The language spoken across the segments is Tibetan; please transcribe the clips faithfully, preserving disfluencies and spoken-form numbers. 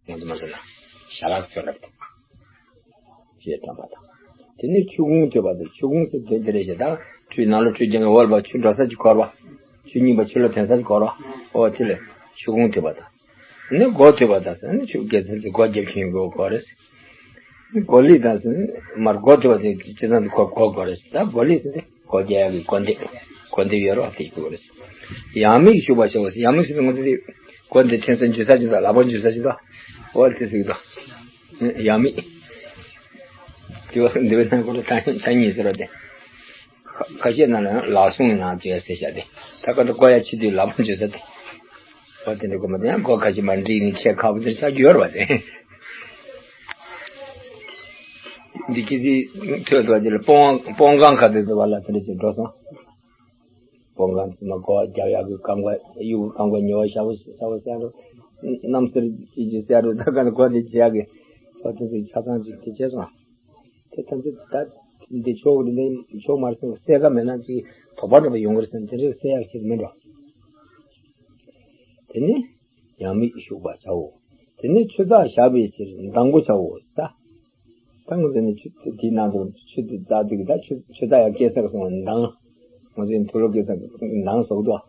ང་ཚོ་མ་ཟེར་ན་ཞལ་ལག་ཚོན་རབ་དང་། ཅེས་དྲངས་པ་དང་། དེ་ནས་ཆུ་ཁུང་ཐོས་པ་དང་། ཆུ་ཁུང་ཟེར་དེ་འདི་རེད་ཞེ་དང་། ཁྲུས་ནང་ལ་ཁྲུས་ཀྱང་འོལ་བ་ཆུ་འགྲོ་ས་ཅིག་འཁོར་བ། ཆུ་རྙིང་པ་ཆུ་ལ་ཐོན་ས་ཅིག་འཁོར་བ། ཨོ་དེ་ལས་ཆུ་ཁུང་ཐོས་པ་དང་། ནི་སྒོ་ཐོས་པ་དང་ཟེར་ནི་ཆུ་རྒྱལ་མཚན་ཚོས་སྒོ་རྒྱབ་ཁྱིམ་གྱི་སྒོ་རེད། སྒོ་ལི་དང་ཟེར་ནི་མར་སྒོ་ཐོས་པ་དེ་སྤྱི་ཚང་དུ་སྒོ་སྒོ་སྒོ་རེད། ད་སྒོ་ལི་ཟེར་ནི་སྒོ་རྒྱག་ཡག་གི་སྒོ་འདེབས། སྒོ་འདེབས་ཡོད་རོགས་དེ་སྒོ་རེད། ཡང་མིག་ཞུགས་པ་བྱའོ་ཟེར། ཡང་མིག་ཟེར་ནི་ང་ཚོ་དེ་སྒོ་འདི་ཐོན་ས་འཇུ་ས་ཅིག་དང་ལག་པ་འཇུ་ས་ཅིག་དང་། ཨོ་དེ་ཟེར་གི་དང་། ཡང་མིག་དེ་བ་འདི་བའི་ནང་ཁོ་ལ་ཐ་ཐ་སྙད་ཟེར་བ་དེ། ཁ་ཁ་ཤས་ནང་ལ་ཡང་ལག་ཟུང་ནང་བཅས་ཟེར་བྱ་སྟེ། ད་ག་འདི་སྒོ་ཡ་ཕྱི་དུས་ལག་པ་འཇུ་ས་དེ། ཨོ་དེ་འདྲ་དགོས་མ་དེ་ཡང་སྒོ་ཁ་ཤས་མར་འགྲིག་ནས་ཆེ་ཁ་བོ་དེར་ཆགས་རྒྱུ་ཡོད་རེད་བ་དེ། འདི་ཁི་སི་ཐོས་ཐོས་ཅི་ལ་སྤོང་སྤོང་ཁང་ཁ་དེ་དུ་བ་ལ་དེ་འདྲ་ཅིག་འགྲོ་སོང་། སྤོང་ཁང་དེ་མ་སྒོ་རྒྱབ་ཡག་གི་རྐང་པ་གཡུག་རྐང་པ་ཉེ་བ་ཤ་བོ་ཤ་བོ་གསལ་འགྲོ། རྣམ་སེར་ཅི་ཅི་གསལ་འགྲོ། ད་ག་ནས་སྒོ་དེ་བྱེད་ཡག་གི་ཨོ་དེ་ཚོ་ཆ་ཚང་ཅིག་དེ་བྱས་སོང་། དེ་ཐམས་ཅད་ད་འདི་ཕྱོགས་འདི་ཕྱོགས་མར་སོང་གསལ་ཁ་མེད་ན་ཅིག་དོགས་པ་འདྲ་པོ་ཡོང་གི་རེད་ཟེར་ན་དེ་འདྲའི་གསལ་ཡག་ཅིག་མིན་འགྲོ། དེ་ནས་ཡང་མིག་ཞུགས་པ་བྱའོ། དེ་ནས་ཆུ་ཚགས་བཞག་པའི་ཕྱིར་མདང་པོ་བྱའོ་ཟེར། ད་ང་ཚོ་ནི་ཆུ་དེའི་ནང་དུ་ཆུ་དེ་ཚགས་དེ་གི་ད་ཆུ་ཆུ་ཚགས་ཡང་སྐྱེ་ས་གི་སོང་བ་མདང་། ང་ཚོའི་དུག་ལོག་སྐྱེ་ས་གི་མདང་ཟེར་གི་འདུག་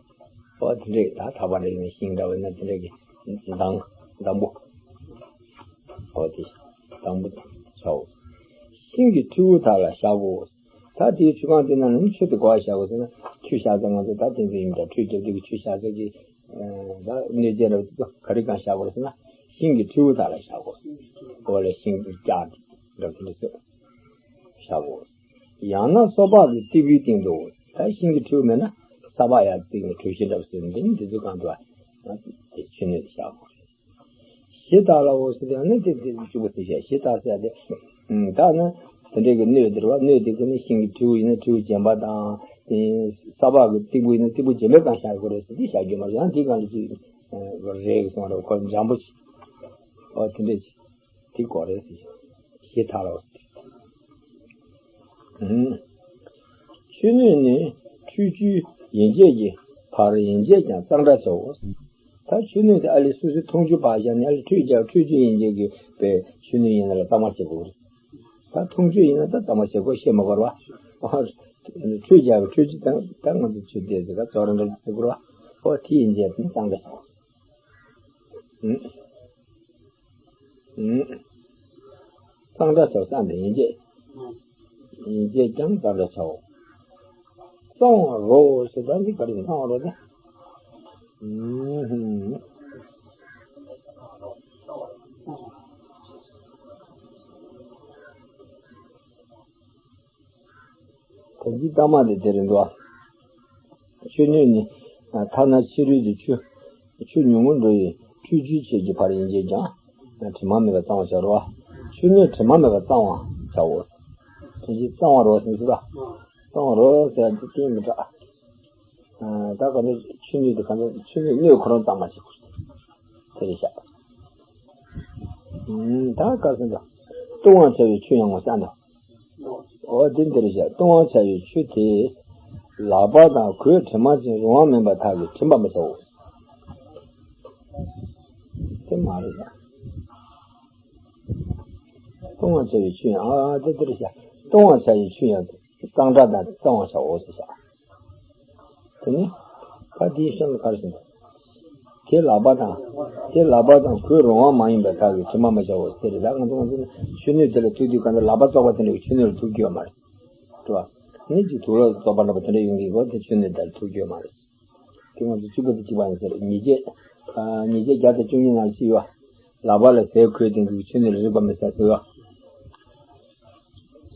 ཨོ་དེ་འདྲས་ད་ཐག་པ་རེ་ནས་ཤིང་འདྲ་བ་ན་དེ་འདྲས་ཀྱི་མདང་མདང་པོ། ཨོ་དེ་མདང་པོ་བྱའོ། ཤིང་གི་ཕྲེའུ་དག་ལ་བཞག་གོ། ད་དེའི་ཆུ་ཁང་དེ་ནང་ནས་ཆུ་དེ་ག་པར་བཞག་གོ་ཟེར་ན། ཆུ་བཞག་ཚེ་ང་ཚོ་ད་དེ་ཚོ་ཡིན་ད་ཁྲུས་རྒྱབ་དུས་ཀྱི་ཆུ་བཞག་ཚེ་གི་ད་གནོད་སྦྱིན་རབ་དེ་ཚོ་ག་རེ་གང་བཞག་གོ་ཟེར་ན། ཤིང་གི་ཕྲེའུ་དག་ལ་བཞག་གོ། འོག་ལ་ཤིང་གི་ལྕགས་རབ་དེ་འདྲ་ཚོ་བཞག་གོ། ཡང་ན་སོ་ཕག་གི་སྟེགས་བུའི་སྟེང་དུ། ད་ཤིང་གི་ཕྲེའུ་མེད་ན་ས་ཕག་ཡར་བརྩིགས་ནས་གྲུ་བཞི་འདྲ་བཟོས་ནས་འདི་འདི་ཚོ་གང་དུ་བ་དེ་ཆུ་སྣོད་དེ་བཞག་གོ། གཞི་བདག་ལའོ་ཟེར་དེ་ནི་དེ་དེ་གཅིག་པུ་ཟེར་བཤད། གཞི་བདག་ཟེར་དེ་ད་ནི་དེ་འདྲའི་གི་སྣོད་དེ་རེད་བ། སྣོད་དེ་གི་ནི་ཤིང་གི་ཕྲེའུ་ཡིན་ན་ཕྲེའུ་རྗེན་པ་དང་། དེ་ས་ཕག་གི་སྟེགས་བུ་ཡིན་ན་སྟེགས་བུ་རྗེན་པའི་སྒང་བཞག་དགོས་རེད་ཟེར་དེ་བཞག་རྒྱུ་མ་རེད། ཡང་དེའི་སྒང་ལ་ཅིག་རེད་གི་སོང་རེད་ཁོ་འཇམ་པོ་ཅིག་ཨོ་དེ་འདྲས་ཅིག་དེ་དགོས་རེད་ཟེར། གཞི་བདག་ལའོ་ཟེར། ཆུ་སྣོད་ནི་ཁྲུས་ཆུའི་ཡན་ཆད་ཀྱི་བར་ཡན་ཆད་ཀྱང་གཙང་སྦྲ་བྱའོ། ད་ཆུ་སྣོད་དེ་ཨ་ལས་སོ་སོའི་འཐུང་ཆུ་བག་བཞག་ནས་ཨ་ལས་ཁྲུས་རྒྱག་ཁྲུས་ཆུ་ཡན་ཆད་ཀྱི་པའི་ཆུ་སྣོད་ཡིན་ན་ལ་གཙང་མ་བྱེད་དགོས་རེད། ད་འཐུང་ཆུ་ཡིན་ན་ད་གཙང་མ་བྱེད་དགོས་ཤེས་མ་དགོས་རེད་བ། ཁྲུས་རྒྱག་ཁྲུས་ཆུ་དང་ད་ང་ཚོ་ཆུ་དེ་ཟེར་ག་ཙོ་ར་འདྲ་ཟེར་དགོས་རེད་བ། ཨོ་དེ་ཡན་ཆད་དེ་གཙང་སྦྲ་བྱའོ། གཙང་སྦྲ་བྱའོ་ཟེར་དེ་ཡན་ཆད། ཡན་ཆད་ཀྱང་གཙང་སྦྲ་བྱའོ། གཙང་བ་རོ་ཟེར་ད་འདི་ག་རེ་གཙང་བ་རོ་དེ། ད་འདི་གཙང་མ་དེ་དེ་རེད་འདུག་ཆུ་སྣོད་ནི་ཐ་ན་ཕྱི་རོལ་དུ་ཆུ་ཆུ་ཉུང་ངུ་འགྲོ་བའི་ཁྲུས་ཆུའི་ཆེད་ཀྱི་བར་ཡན་ཆད་ཀྱང་དྲི་མ་མེད་པར་གཙང་བར་བྱ་རོ། ཆུ་སྣོད་དྲི་མ་མེད་པར་གཙང་བར་བྱའོ། དེ་བཞིན་གཙང་བ་རོ་ཟེར་ཟེར་ད། གཙང་བ་རོ་ཟེར་དེ་གཏན་མི་གྲགས། ད་ག་ནས་ཆུ་སྣོད་དེ་ག་ནས་ཆུ་སྣོད་སྣོད་ཁོ་རང་གཙང་མ་བྱེད་དགོས། དེ་རེད་ཤག་ད་ག་ཟེར་ད། བཏུང་བར་བྱ་བའི་ཆུ་ཡང་ངོ་ཤ་འདུག་ཨོ་དེ་འདིར་བཞག་བཏུང་བར་བྱ་བའི་ཆུ་དེས། ལག་པ་དང་གོས་དྲི་མ་ཅན་རུང་བ་མིན་པར་ཐག་གིས་བྲིམ་པར་མི་བྱའོ། དེ་མ་རེད་ཡ། བཏུང་བར་བྱ་བའི་ཆུ་ཡང་ཨ་དེ་འདིར་བཞག་བཏུང་བར་བྱ་བའི་ཆུ་ཡང་གཙང་སྦྲ་དང་གཙང་བར་བྱའོ་ཟེར་བཞག་དེ་ནི་ད་དེའི་གཤམ་ལ་ག་རེ་ཟེར་ན། དེ་ལག་པ་དང་། དེ་ལག་པ་དང་གོས་རུང་བ་མ་ཡིན་པའི་ཐག་གིས་དྲི་མ་མི་བྱའོ་ཟེར་རེད། ད་ང་ཚོ་ང་ཚོ་ནི་ཆུ་སྣོད་དེ་ལ་ཐུག་དུས་གང་ལྟར་ལག་པ་བཙོག་པ་དེ་འདྲ་གི་ཆུ་སྣོད་ལ་ཐུག་རྒྱུ་ཡོད་མ་རེད། རེད་བ། ནི་ཅིག་དུག་ལོག་བཙོག་པ་འདྲ་པོ་དེ་འདྲ་ཡོང་གི་གོ་དེ་ཆུ་སྣོད་དེ་ལ་ཐུག་རྒྱུ་ཡོད་མ་རེད། དེ་ང་ཚོ་གཅིག་པ་དང་གཅིག་པ་ཡིན་ཟེར་ཉེས་བྱས། ཉེས་བྱས་བརྒྱ་དང་བཅུ་གཉིས་ནང་གཅིག་ཡོད། ལག་པ་ལ་ཟས་གོས་དེ་འདྲ་གི་ཆུ་སྣོད་ལ་རེག་པ་མི་བྱ་ཟེར་བ།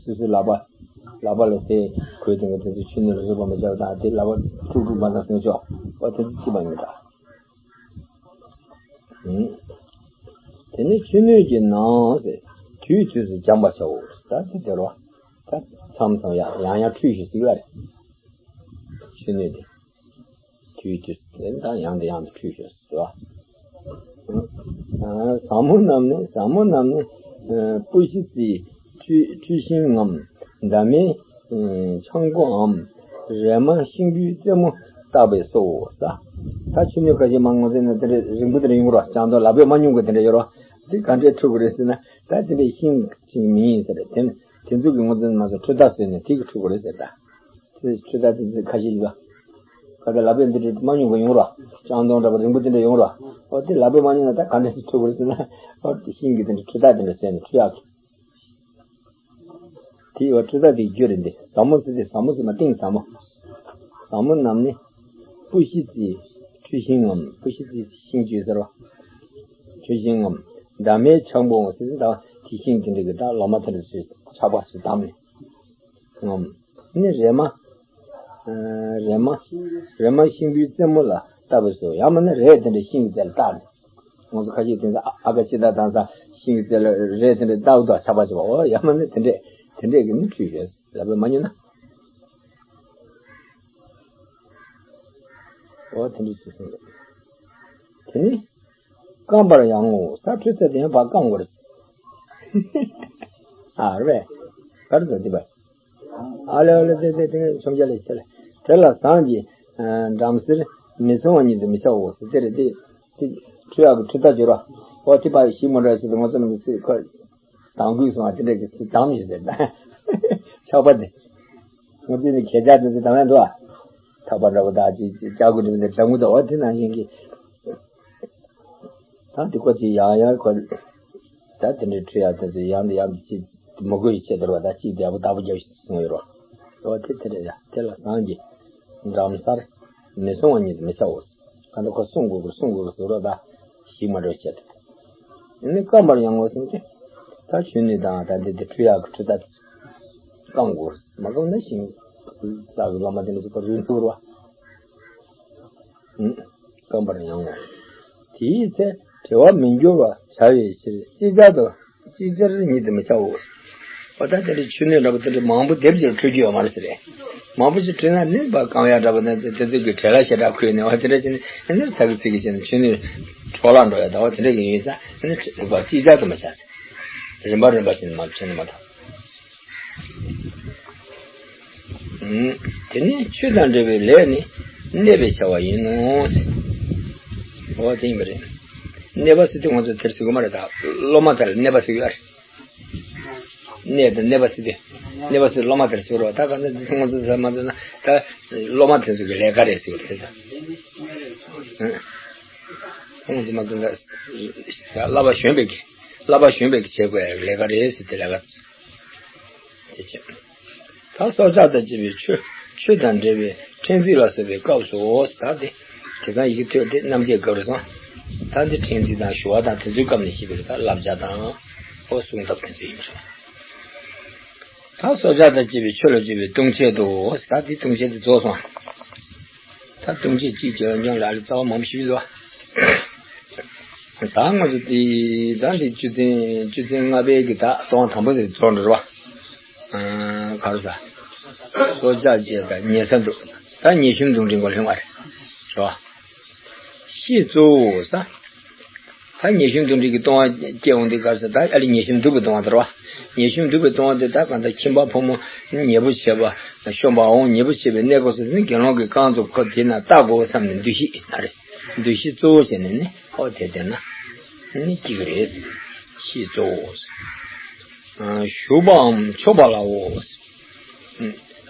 སོ་སོའི་ལག་པ། ལག་པ་ལ་ཟས་གོས་དེ་འདྲ་དེ་ཚོ་ཆུ་སྣོད་ལ་རེག་པ་མི་བྱ་བ་དང་དེ་ལག་པ་འཁྲུག་འཁྲུག་མ་བཏང་སེམས་ཆོག་པ་དེ་ཚོ་གཅིག་པ་ཡིན་འདྲ། དེ་ནི་ཆུ་སྣོད་ཀྱི་ནང་དེ་དུས་དུས་སུ་སྦྱང་བར་བྱའོ། ད་དེ་དེ་རོ། ད་མཚམས་མཚམས་ཡང་ཡང་ཡང་ཁྲུས་ཤིག་ཟིག་ལ་རེད། ཆུ་སྣོད་དེ། དུས་དུས་དེ་ད་ཡང་དེ་ཡང་དུ་ཁྲུས་ཤོག་ཟེར་བ། ཟབ་མོ་རྣམས་ནི་ཟབ་མོ་རྣམས་ནི། སྤུ་ཤི་རྩི། ཁྲུས་ཁྲུས་ཤིང་ངམ། འདབ་མའི་ཆང་ཁོའམ། རས་མ་ཤིང་བུའི་རྩེ་མོ་བཏགས་པས་སོ། ད་ཆུ་སྣོད་ཁ་ཤས་མང་ང་ཚོ་ནི་དེ་འདྲ་རིང་པོ་དེ་འདྲ་ཡོང་གི་རོ། ལྕང་རྡོག་ལབ་པས་མ་མྱོང་གི་དེ་འདྲ་ཡོད་རོ། དེ་ག་འདྲས་འཁྲུ་དགོས་རེད་ཟེར་ན། ད་དེ་འདྲས་ཤིང་ཅིག་མི་ཡིན་ཟེར། དེ་དེ་ཚོ་གི་ངོ་ཚ་ན་མ་ཚོ་འཁྲུ་རྟ་བཟོས་ནས་དེ་གི་འཁྲུ་དགོས་རེད་ཟེར། ད་དེ་འཁྲུ་རྟ་དེ་ཚོ་ཁ་ཤས་ཡོད། ག་ད་ལག་པས་འདི་འདྲས་མ་མྱོང་གི་ཡོང་ར། ལྕང་སྡོང་འདྲ་པོ་རིང་པོ་དེ་འདྲས་ཡོང་ར། ཨོ་དེ་ལག་པས་མ་མྱོང་ན་ད་ག་འདྲས་སེ་འཁྲུ་དགོས་རེད་ཟེར་ན། ཨོ་དེ་ཤིང་གི་དེ་འདྲས་འཁྲུ་རྟ་དེ་འདྲས་བཟོས་ནས་འཁྲུ་ཡག་གི། དེ་ཡོད་འཁྲུ་རྟ་དེའི་རྒྱུ་རེད་འདི། ཟབ་མོ་ཟེར་དེ་ཟབ་མོ་ཟེར་མ་གཏིང་ཟབ་མོ། ཟབ་མོ་རྣམས་ནི། སྤུ་ཤི་རྩི། འཁྲུ་ཤིང་ངམ། སྤུ་ཤི་རྩི་ཤིང་བཅུད་ཟེར་བ། འཁྲུ་ཤིང་ངམ། འདབ་མའི་ཆང་བུ་ཟེར་ད་དེ་ཤིང་དེ་འདྲ་གི་ད་ལོ་མ་དེ་འདྲ་ཚོས་ཆག་པ་ཚོས་བསྡམས་ནས། ངམ། ནི་རེ་མ། ཨ། རེ་མ། རེ་མ་ཤིང་བུའི་རྩེ་མོ་ལ་བཏབ་པ་སོགས། ཡང་མིན་ན་རས་དེ་འདྲ་ཤིང་གི་རྩེ་ལ་བཏགས་ནས། ང་ཚོ་ཁ་ཤས་དེ་ཚོ་ཨ་ཨ་ཀ་ཅི་ད་དང་ས་ཤིང་གི་རྩེ་ལ་རས་དེ་འདྲ་བཏགས་འདུག་ཆག་པ་བྱེད་པ། འོ་ཡང་མིན་ན་དེ་འདྲས་དེ་འདྲས་ཀྱི་ནི་འཁྲུས་ཡོད་ལབ་པས་མ་ཉོན་ན། འོ་དེ་འདྲས་ཞིག་གསུངས་འདུག་དེ་ནི་སྐམ་པར་ཡང་ངོ་། ས་འཁྲུད་ཚེ་དེ་ཡང་ཕར་སྐམ་དགོས་རེད། ཨ་རེད་པས། ག་རེ་ཟེར་དེ་པ། ཨ་ལེ་ཨ་ལེ་དེ་དེ་དེ་མཚམས་སྦྱར་ལས་བྱེད་ལ། དེ་ལ་ཟངས་ཀྱི་འགྲམ་སེར་མི་སྲུང་བ་ཉིད་དུ་མི་བྱའོ་ཟེར། དེ་རེད་དེ། དེ་འཁྲུ་ཡག་གི་འཁྲུ་རྟ་སྦྱོར་བ། འོ་དེ་པ་ཞིག་མ་འདྲ་ཞིག་ཏུ་ང་ཚོ་རྣམས་ཀྱི་ཚེ་ཁ་དང་གུས་སོང་བ་དེ་འདྲ་གི་ཚེ་དམ་ཞིག་ཟེར་ད། ཆག་པ་དེ། ང་ཚོས་ནི་ཁྱེད་ཅག་དེ་ཚོ་དམ་ཡང་འདུག་ཨ། ཐག་པ་འདྲ་པོ་དག་ཅིག་ལྕགས་སྒོ་འདྲ་པོ་དེ་འདྲ་ངུ་དང་འོ་དེ་ནང་བཞིན་གྱི། ད་དེ་ཁོ་ཅིག་ཡང་ཡང་ཁོ། ད་དེ་འདྲའི་འཁྲུ་ཡག་དེ་ཚོ་ཡང་དེ་ཡང་དེ་ཅིག་མི་དགོས་ཡི་ཆེད་དུ་ར། ད་ཅིག་བདེ་པོ་བདག་པོ་རྒྱབ་ཤིག་གསུངས་ཡོད་རོ། འོ་དེ་དེ་རེད་ཡ། དེ་ལ་ཟངས་ཀྱི་འགྲམ་སེར་མི་སྲུང་བ་ཉིད་དུ་མི་བྱའོ། ག་འདྲ་ཁོ་སྲུང་དགོས་ཀྱི་སྲུང་དགོས་ཀྱི་ཟེར་རོ། ད་ཞིག་མ་འགྲོ་བྱེད་དུ། ཨ་ནི་སྐམ་པར་ཡང་ངོ་ཟེར་ཏེ། ད་གཞོན་ནུ་དང་ད་འདི་འདི་འཁྲུ་ཡག་གི་འཁྲུ་རྟ་སྐམ་དགོས། མ་སྐམ་ན་ཤིང་ལག་གི་ལོ་མ་དེ་འདྲ་ཅིག་པ་རུལ་འགྲོ་རོ། ཨུ། སྐམ་པར་ཡང་ངོ་། དེའི་ཚེ་བྲེལ་བ་མི་འགྱུར་བར་བྱ་བའི་ཕྱིར་ཅིག་ཅར་དུ་ཅིག་ཅར་ཉིད་དུ་མི་བྱའོ། འོ་ད་དེ་འདྲའི་འཁྲུ་སྣོད་འདྲ་པོ་དེ་འདྲ་མང་པོ་སྡེབ་ཅིག་འཁྲུ་རྒྱུ་ཡོད་མ་རེད་ཟེར་རེད། མང་པོ་ཞིག་འཁྲུ་ན་ནི་ཕར་སྐམ་ཡག་འདྲ་པོ་ནི་དེ་ཚོ་གི་བྲེལ་བ་ཞེ་དྲག་ཁུལ་ནས་འོ་དེ་འདྲ་བྱས་ནས་ཨ་ནི་ཚ་གི་ཚིག་གི་བྱས་ནས་འཁྲུ་སྣོད་འཕྲོ་བརླག་འགྲོ་ཡག་ད་འོ་དེ་འདྲ་གི་ཡིན་ཙང་ཨ་ནི་འཁྲུ་ཅིག་ཅར་དུ་མི་བྱ་ཟེར། རིམ་པ་རིམ་པ་བྱས་ནས་མ་བྱས་ནས་མ་ཐག་དེ་ནི་ཆོས་དང་འབྲེལ་བའི་ལས་ནི་གནས་པའི་བྱ་བ་ཡིན་ནོ། འོ་དེ་ཡིན་པ་རེད། གནས་པ་ཟེར་དུས་ང་ཚོ་དེར་ཟེར་གི་མ་རེད། ད་སློབ་མ་དེར་གནས་པ་ཟེར་གི་ཨ་རེད། གནས་དང་གནས་པ་ཟེར་དུས་གནས་པ་ཟེར་སློབ་མ་དེར་ཟེར་རོ། ད་ག་ཚོད་འདི་ཚོ་ང་ཚོ་ཟེར་མ་ཟེར་ན་ད་སློབ་མ་དེ་ཚོ་གི་ལས་ཀ་རེད་ཟེར་གི་རེད་ད། ང་ཚོ་མ་ཟེར་ན་བསླབ་པ་གཞོན་པའི་གི་བསླབ་པ་གཞོན་པའི་གི་བྱེད་དགོས་ལས་ཀ་རེད་ཟེར་དེ་ལས་ཀ། དེ་བྱས། ད་སྲོག་ཆགས་དང་བཅས་པའི་ཆོས་ཆོས་དང་འབྲེལ་བའི་ཕྲེང་རྩིས་ལ་སོགས་པའི་སྐབས་སུའོ། ད་དེ་དེང་སང་ཡི་གེ་ཐོས་ཏེ་རྣམ་འབྱེད་སྐབས་རེད་སོང་། ད་འདི་ཕྲེང་རྩིས་དང་ཞུ་བ་དང་དེ་ཚོའི་སྐབས་ནས་ཤེས་པའི་ད་བསླབ་བྱ་དང་ཨོ་གསུང་ཐབས་དེ་ཚོ་ཡིན་པ་རེད། ད་སྲོག་ཆགས་དང་བཅས་པའི་ཆོས་ལ་སྤྱོད་པའི་ལྟུང་བྱེད་དོ། ད་འདི་ལྟུང་བྱེད་དེ་རྫོགས་སོང་། ད་ལྟུང་བྱེད་གཅིག་བྱས་ཡོང་ལ་རྩ་བ་མང་པོ་ཞིག་ཡོད། ད་ང་ཚོ་དེ་ད་འདི་བཅུ་ཚན་བཅུ་ཚན་ལྔ་པའི་གི་ད་ལྟུང་བ་དང་པོ་དེ་རྫོགས་འགྲོ་རེད་བ། ག་རེ་ཟ། སྲོག་ཆགས་བཅས་དང་ཉེ་ས་འདུག་ད་ཉེ་ཞིང་འདུ་འབྲལ་གྱི་ལྟུང་བ་རེད། རེད་བ། ཤེས་གཙོ་བོ་ཟ། ད་ཉེ་ཞིང་འདུ་འབྲལ་གྱི་ལྟུང་བ་སྐྱེ་འོང་དུས་སྐབས་སུ་ད་ཨ་ལི་ཉེ་ཞིང་འདུ་བའི་ལྟུང་བ་དེ་རེད་བ། ཉེ་ཞིང་འདུ་བའི་ལྟུང་བ་དེ་ད་གང་ལྟར་ཁྱིམ་པ་ཕོ་མོ་ཉེ་པོ་བྱེད་པ་ཤོམ་པའམ་ཉེ་པོ་བྱེད་པའི་གནས་སྐབས་སུ་ནི་དགེ་སློང་གིས་རྐང་བཙུགས་ཁོ་དེ་ན་བལྟ་དགོས་བསམ་ནས་འདུ་ཤེས་ན་རེད། འདུ་ཤེས་གཙོ་བོ་བྱས་ནས་ནི་ཨོ་དེ་དེ་ན་ནི་སྐྱེ་གི་རེད། ཤེས་གཙོ་བོ། ཞུགས་པའམ་ཆོག་པ་ལའོ།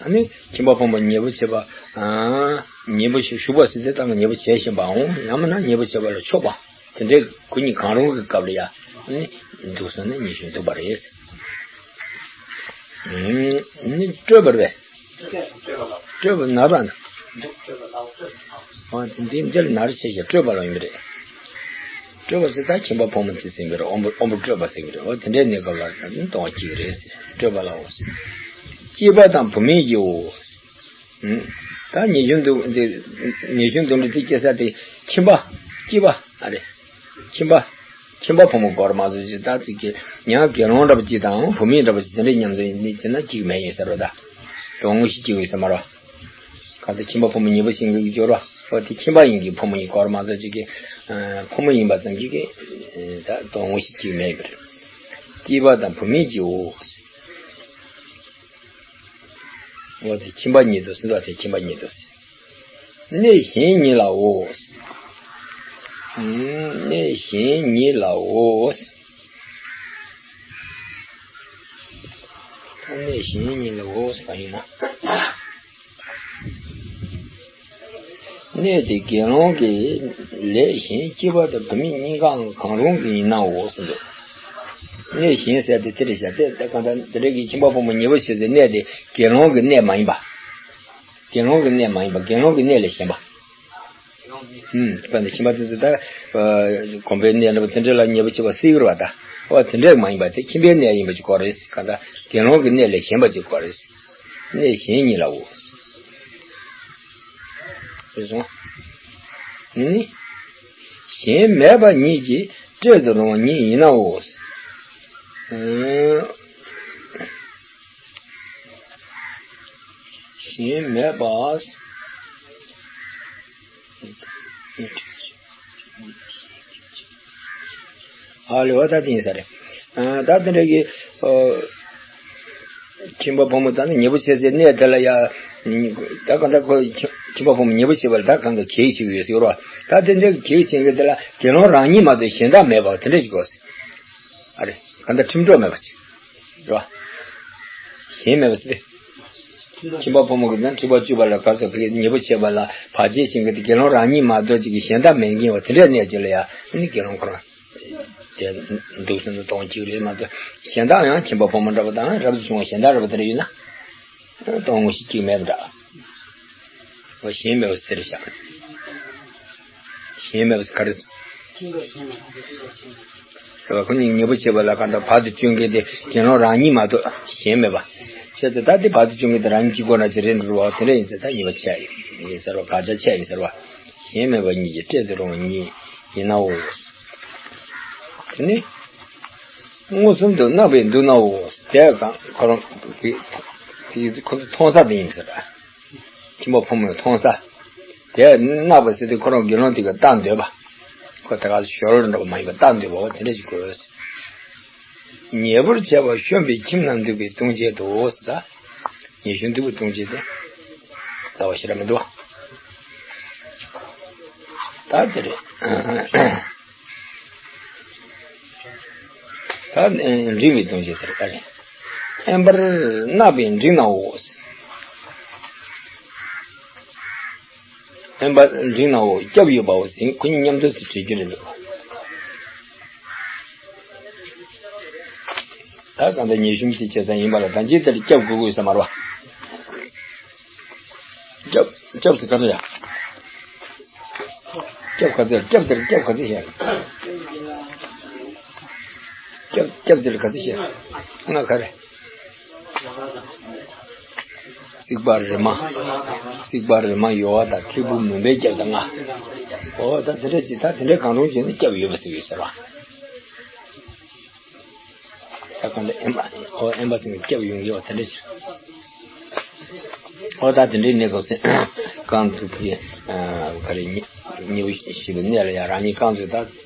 ཨ་ནི་ཁྱིམ་པ་ཕོ་མོ་ཉེ་པོ་བྱེད་པ། ཉེ་པོ་ཞིག་ཞུགས་པ་ཟེར་ཚེ་ད་ང་ཉེ་པོ་བྱས་བཞིན་པའམ་ཡང་མིན་ན་ཉེ་པོ་བྱེད་པ་ལ་ཆོག་པ། དེ་འདྲའི་གུ་གཉིས་གང་རུང་གི་སྐབས་ལ་ཡ་ནི་འདུག་སོང་ན་ཉེ་ཞིང་འདུ་བ་རེད། ནི་སྤྲོས་པ་རེད། སྤྲོས་པ་ན་ར་ན། འོ་དེ་འདི་འདིར་ན་ར་ཆེ་ཞིང་སྤྲོས་པ་ལ་ཡིན་པ་རེད། སྤྲོས་པ་ཟེར་ད་ཁྱིམ་པ་ཕོ་མོ་དེ་ཟིན་པའི་དབང་པོ་དབང་པོ་སྤྲོས་པ་ཟེར་གི་རེད། འོ་དེ་འདྲའི་གནས་སྐབས་ལ་ལྟུང་བ་སྐྱེ་གི་རེད་ཟེར། སྤྲོས་པ་ལའོ་ཟེར། སྐྱེས་པ་དང་བུད་མེད་ཀྱིའོ། ད་ཉེ་ཞིང་འདུ་འདི་ཉེ་ཞིང་འདུ་འདི་སྐྱེ་ས་དེ་ཁྱིམ་པ་སྐྱེས་པ་ཨ་རེད། ཁྱིམ་པ་ཁྱིམ་པ་ཕོ་མོ་སྐོར་མ་ཚོ་ཅིག་ད་ཅིག་གི་ཉག་དགེ་སློང་འདྲ་པོ་ཅིག་དང་བུད་མེད་འདྲ་པོ་ཅིག་དེ་འདྲའི་མཉམ་དུ་ཡིན་ཟེར་ན་གཅིག་མེད་ཡིན་ཟེར་བ་ད། དོན་དངོས་གཞི་གཅིག་ཡོད་ཟེར་མ་རོ། ག་ཚོད་ཁྱིམ་པ་ཕོ་མོ་ཉེ་པོ་ཞིག་གི་སྦྱོར་བ་འོ་དེ་ཁྱིམ་པ་ཡིན་གྱི་ཕོ་མོ་ཡིན་སྐོར་མ་ཚོ་ཅིག་གི་ཕོ་མོ་ཡིན་པ་ཙམ་གྱིས་ཀྱི་ད་དོན་དངོས་གཞི་གཅིག་མེད་པ་རེད། སྐྱེས་པ་དང་བུད་མེད་ཀྱིའོ། འོ་དེ་ཁྱིམ་པ་ཉིད་དུ་ཟེར་བ་དེ་ཁྱིམ་པ་ཉིད་དུ་ཟེར། གནས་གཞན་ཉིད་ལའོ། གནས་གཞན་ཉིད་ལའོ། གཞན་ཉིད་ལ་འོ་ཟེར་བ་ཡིན་ན། གནས་དེ་དགེ་སློང་གི་ལས་གཞན་སྐྱེས་པ་དང་བུད་མེད་གཉིས་ཀའང་གང་རུང་གི་ཡིན་ནའོ་ཟེར་འདུག་གནས་གཞན་ཟེར་དེ་དེ་རེད་བཞག་དེ་ད་གང་ལྟར་འདི་འདྲ་གི་ཁྱིམ་པ་ཕོ་མོ་ཉེ་པོ་བྱེད་སའི་གནས་དེ་དགེ་སློང་གི་གནས་མ་ཡིན་པ། དགེ་སློང་གི་གནས་མ་ཡིན་པ་དགེ་སློང་གི་གནས་ལས་གཞན་པ། ཨུམ། དཔེར་ན་ཁྱིམ་པ་དེ་ཚོ་ད། ཨ། དགོན་པའི་གནས་འདྲ་པོ་དེ་འདྲ་ལ་ཉེ་པོ་བྱེད་པ་སྲིད་ཀྱི་རེད་པ་ད། འོ་དེ་འདྲ་མ་ཡིན་པ་དེ་ཁྱིམ་པའི་གནས་ཡིན་པ་ཅིག་གོ་རེད། གང་ལྟར་དགེ་སློང་གི་གནས་ལས་གཞན་པ་ཅིག་གོ་རེད། གནས་གཞན་ཉིད་ལའོ། རེད་སོང་། ནི། གཞན་མེད་པ་ཉིད་ཀྱིས་སྤྲད་དུ་རུང་བ་ཉིད་ཡིན་ནའོ། ཨུམ། གཞན་མེད་པ། ཨ་ལེ་བ་ད་དེ་ཡིན་ས་རེད། ཨ། ད་དེ་འདྲ་གི། ཨ། ཁྱིམ་པ་ཕོ་མོ་ད་ནི་ཉེ་པོ་བྱེད་སའི་གནས་དེ་ལ་ཡ། ད་གང་ལྟར་ཁོ་ཁྱིམ་ཁྱིམ་པ་ཕོ་མོ་ཉེ་པོ་བྱེད་པ་ལ་ད་གང་གི་གེགས་ཤིག་ཡོད་ཟེར་བ། ད་དེ་འདྲ་གི་གེགས་ཆེན་གི་དེ་ལ་དགེ་སློང་རང་ཉིད་མ་གཏོགས་གཞན་དག་མེད་པ་དེ་འདྲ་ཞིག་གོ་ཟེར། ཨ་རེ། གང་ལྟར་ཁྲིམས་གྲོགས་མེད་པ་ཅིག་རེད་བ། གཞན་མེད་པ་ཟེར། ཁྱིམ་པ་ཕོ་མོ་གི་ནང་འཁྲིག་པ་བཅུ་པ་ལ་ག་ས་བའི་ཉེ་པོ་བྱེད་པ་ལ་བར་ཆད་བྱེད་མཁན་དེ་དགེ་སློང་རང་ཉིད་མ་གཏོགས་ཅིག་གི་གཞན་དག་མེད་མཁན་བ་དེ་འདྲའི་གནས་ཅིག་ལ་ཡ་ནི་དགེ་སློང་ཁོ་རང་དེ་འདུག་སེ་ནི་སྟོང་གཅིག་རེད་མ་གཏོགས་གཞན་དག་ཡང་ཁྱིམ་པ་ཕོ་མོ་འདྲ་པོ་དང་རབ་ཏུ་བྱུང་བ་གཞན་དག་འདྲ་པོ་དེ་འདྲ་ཡོད་ན་སྟོང་ངོ་ཤེས་གཅིག་མེད་པ་འདྲ། འོ་གཞན་མེད་པ་ཟེར་བཞག་གཞན་མེད་པ་ག་རེ། རེད་བ། ཁོ་གཉིས་ཉེ་པོ་བྱེད་པ་ལ་གང་ལྟར་བར་དུ་གཅོད་མཁན་དེ་དགེ་སློང་རང་ཉིད་མ་གཏོགས་གཞན་མེད་པ། བྱས་ཙང་ད་དེ་བར་དུ་གཅོད་མཁན་དེ་རང་ཉིད་གཅིག་པོ་འདྲ་ཅིག་རེད་འགྲོ་བ་དེ་འདྲ་ཡིན་ཙང་ད་ཉེས་པ་ཆེ་ཡིན་ཟེར་བ་བག་ཆགས་ཆེ་ཡིན་ཟེར་བ། གཞན་མེད་པ་ཉིད་ཀྱིས་སྤྲད་དུ་རུང་བ་ཉིད་ཡིན་ནའོ། དེ་ནི། མངོན་སུམ་དུ་སྣང་བས་འདུག་ནའོ། དེ་གང་ཁོ་རང་གི་ཁོ་ཚོ་མཐོང་ས་དེ་ཡིན་ཟེར་བ། ཁྱིམ་པ་ཕོ་མོས་མཐོང་ས། དེ་སྣང་བ་ཟེར་དུས་ཁོ་རང་དགེ་སློང་དེ་ག་ལྟ་འདོད་པ། ཁོ་དེ་ག་ཞོར་འགྲོ་བ་མ་ཡིན་པ་ལྟ་འདོད་པ་འོ་དེ་འདྲ་ཞིག་དགོས། ཉེ་པོར་བྱ་བ་ཤོམ་པའི་ཁྱིམ་ན་འདུག་པའི་ལྟུང་བྱེད་དོ་ཟེར་ད། ཉེ་ཞོ་འདུག་པའི་ལྟུང་བྱེད་དེ། རྩ་བ་ཞེ་དྲག་མི་འདུག་བ། ད་དེ་རེད། ད་འབྲིང་བའི་ལྟུང་བྱེད་དེ་རེད་ད་རེད། དབེན་པར་གནག་པའི་འབྲིང་ནའོ། དབེན་པར་འབྲིང་ནའོ་སྐྱབས་ཡོད་པའོ་ཟེར་ཁོ་གཉིས་མཉམ་དུ་དུ་བྲིས་རྒྱུ་རེད་འདུག་ད་གང་ལྟར་ཉེ་ཞོ་དེ་བྱས་ཙང་ཡིན་པ་ལ་ད་ཅི་ལྟར་སྐྱབས་དགོས་དགོས་ས་མ་རེད་བ། སྐྱབས། སྐྱབས་ཟེར་ག་ཚོད་ཡ། སྐྱབས་ག་ཚོད་སྐྱབས་དེར་སྐྱབས་ག་ཚོད་བཤད། སྐྱབས་སྐྱབས་དེར་ག་ཚོད་བཤད། ང་ག་རེ། རྩིག་པ་རི་མ། རྩིག་པ་རི་མ་ཡོལ་བ་དང་ཐིགས་པ་མུན་པའི་སྐྱབས་དང་ལྔ། འོ་ད་དེ་འདྲ་ཅིག་ད་དེ་འདྲ་གང་རུང་བྱས་ནས་སྐྱབས་ཡོད་པ་ཟེར་ཡོད་ཟེར་བ། ད་གང་ལྟར་དབེན་པ། ཨོ་དབེན་པ་ཟེར་ནས་སྐྱབས་ཡོང་གི་ཡོད་དེ་འདྲ་ཞིག་ཨོ་ད་དེ་འདྲའི་གནས་སྐབས་སུ་རྐང་ཚུགས་ཀྱི་ག་རེ་ཉེ་པོ་ཞིག་གི་གནས་ལ་ཡང་རང་ཉིད་རྐང་ཚུགས་ད་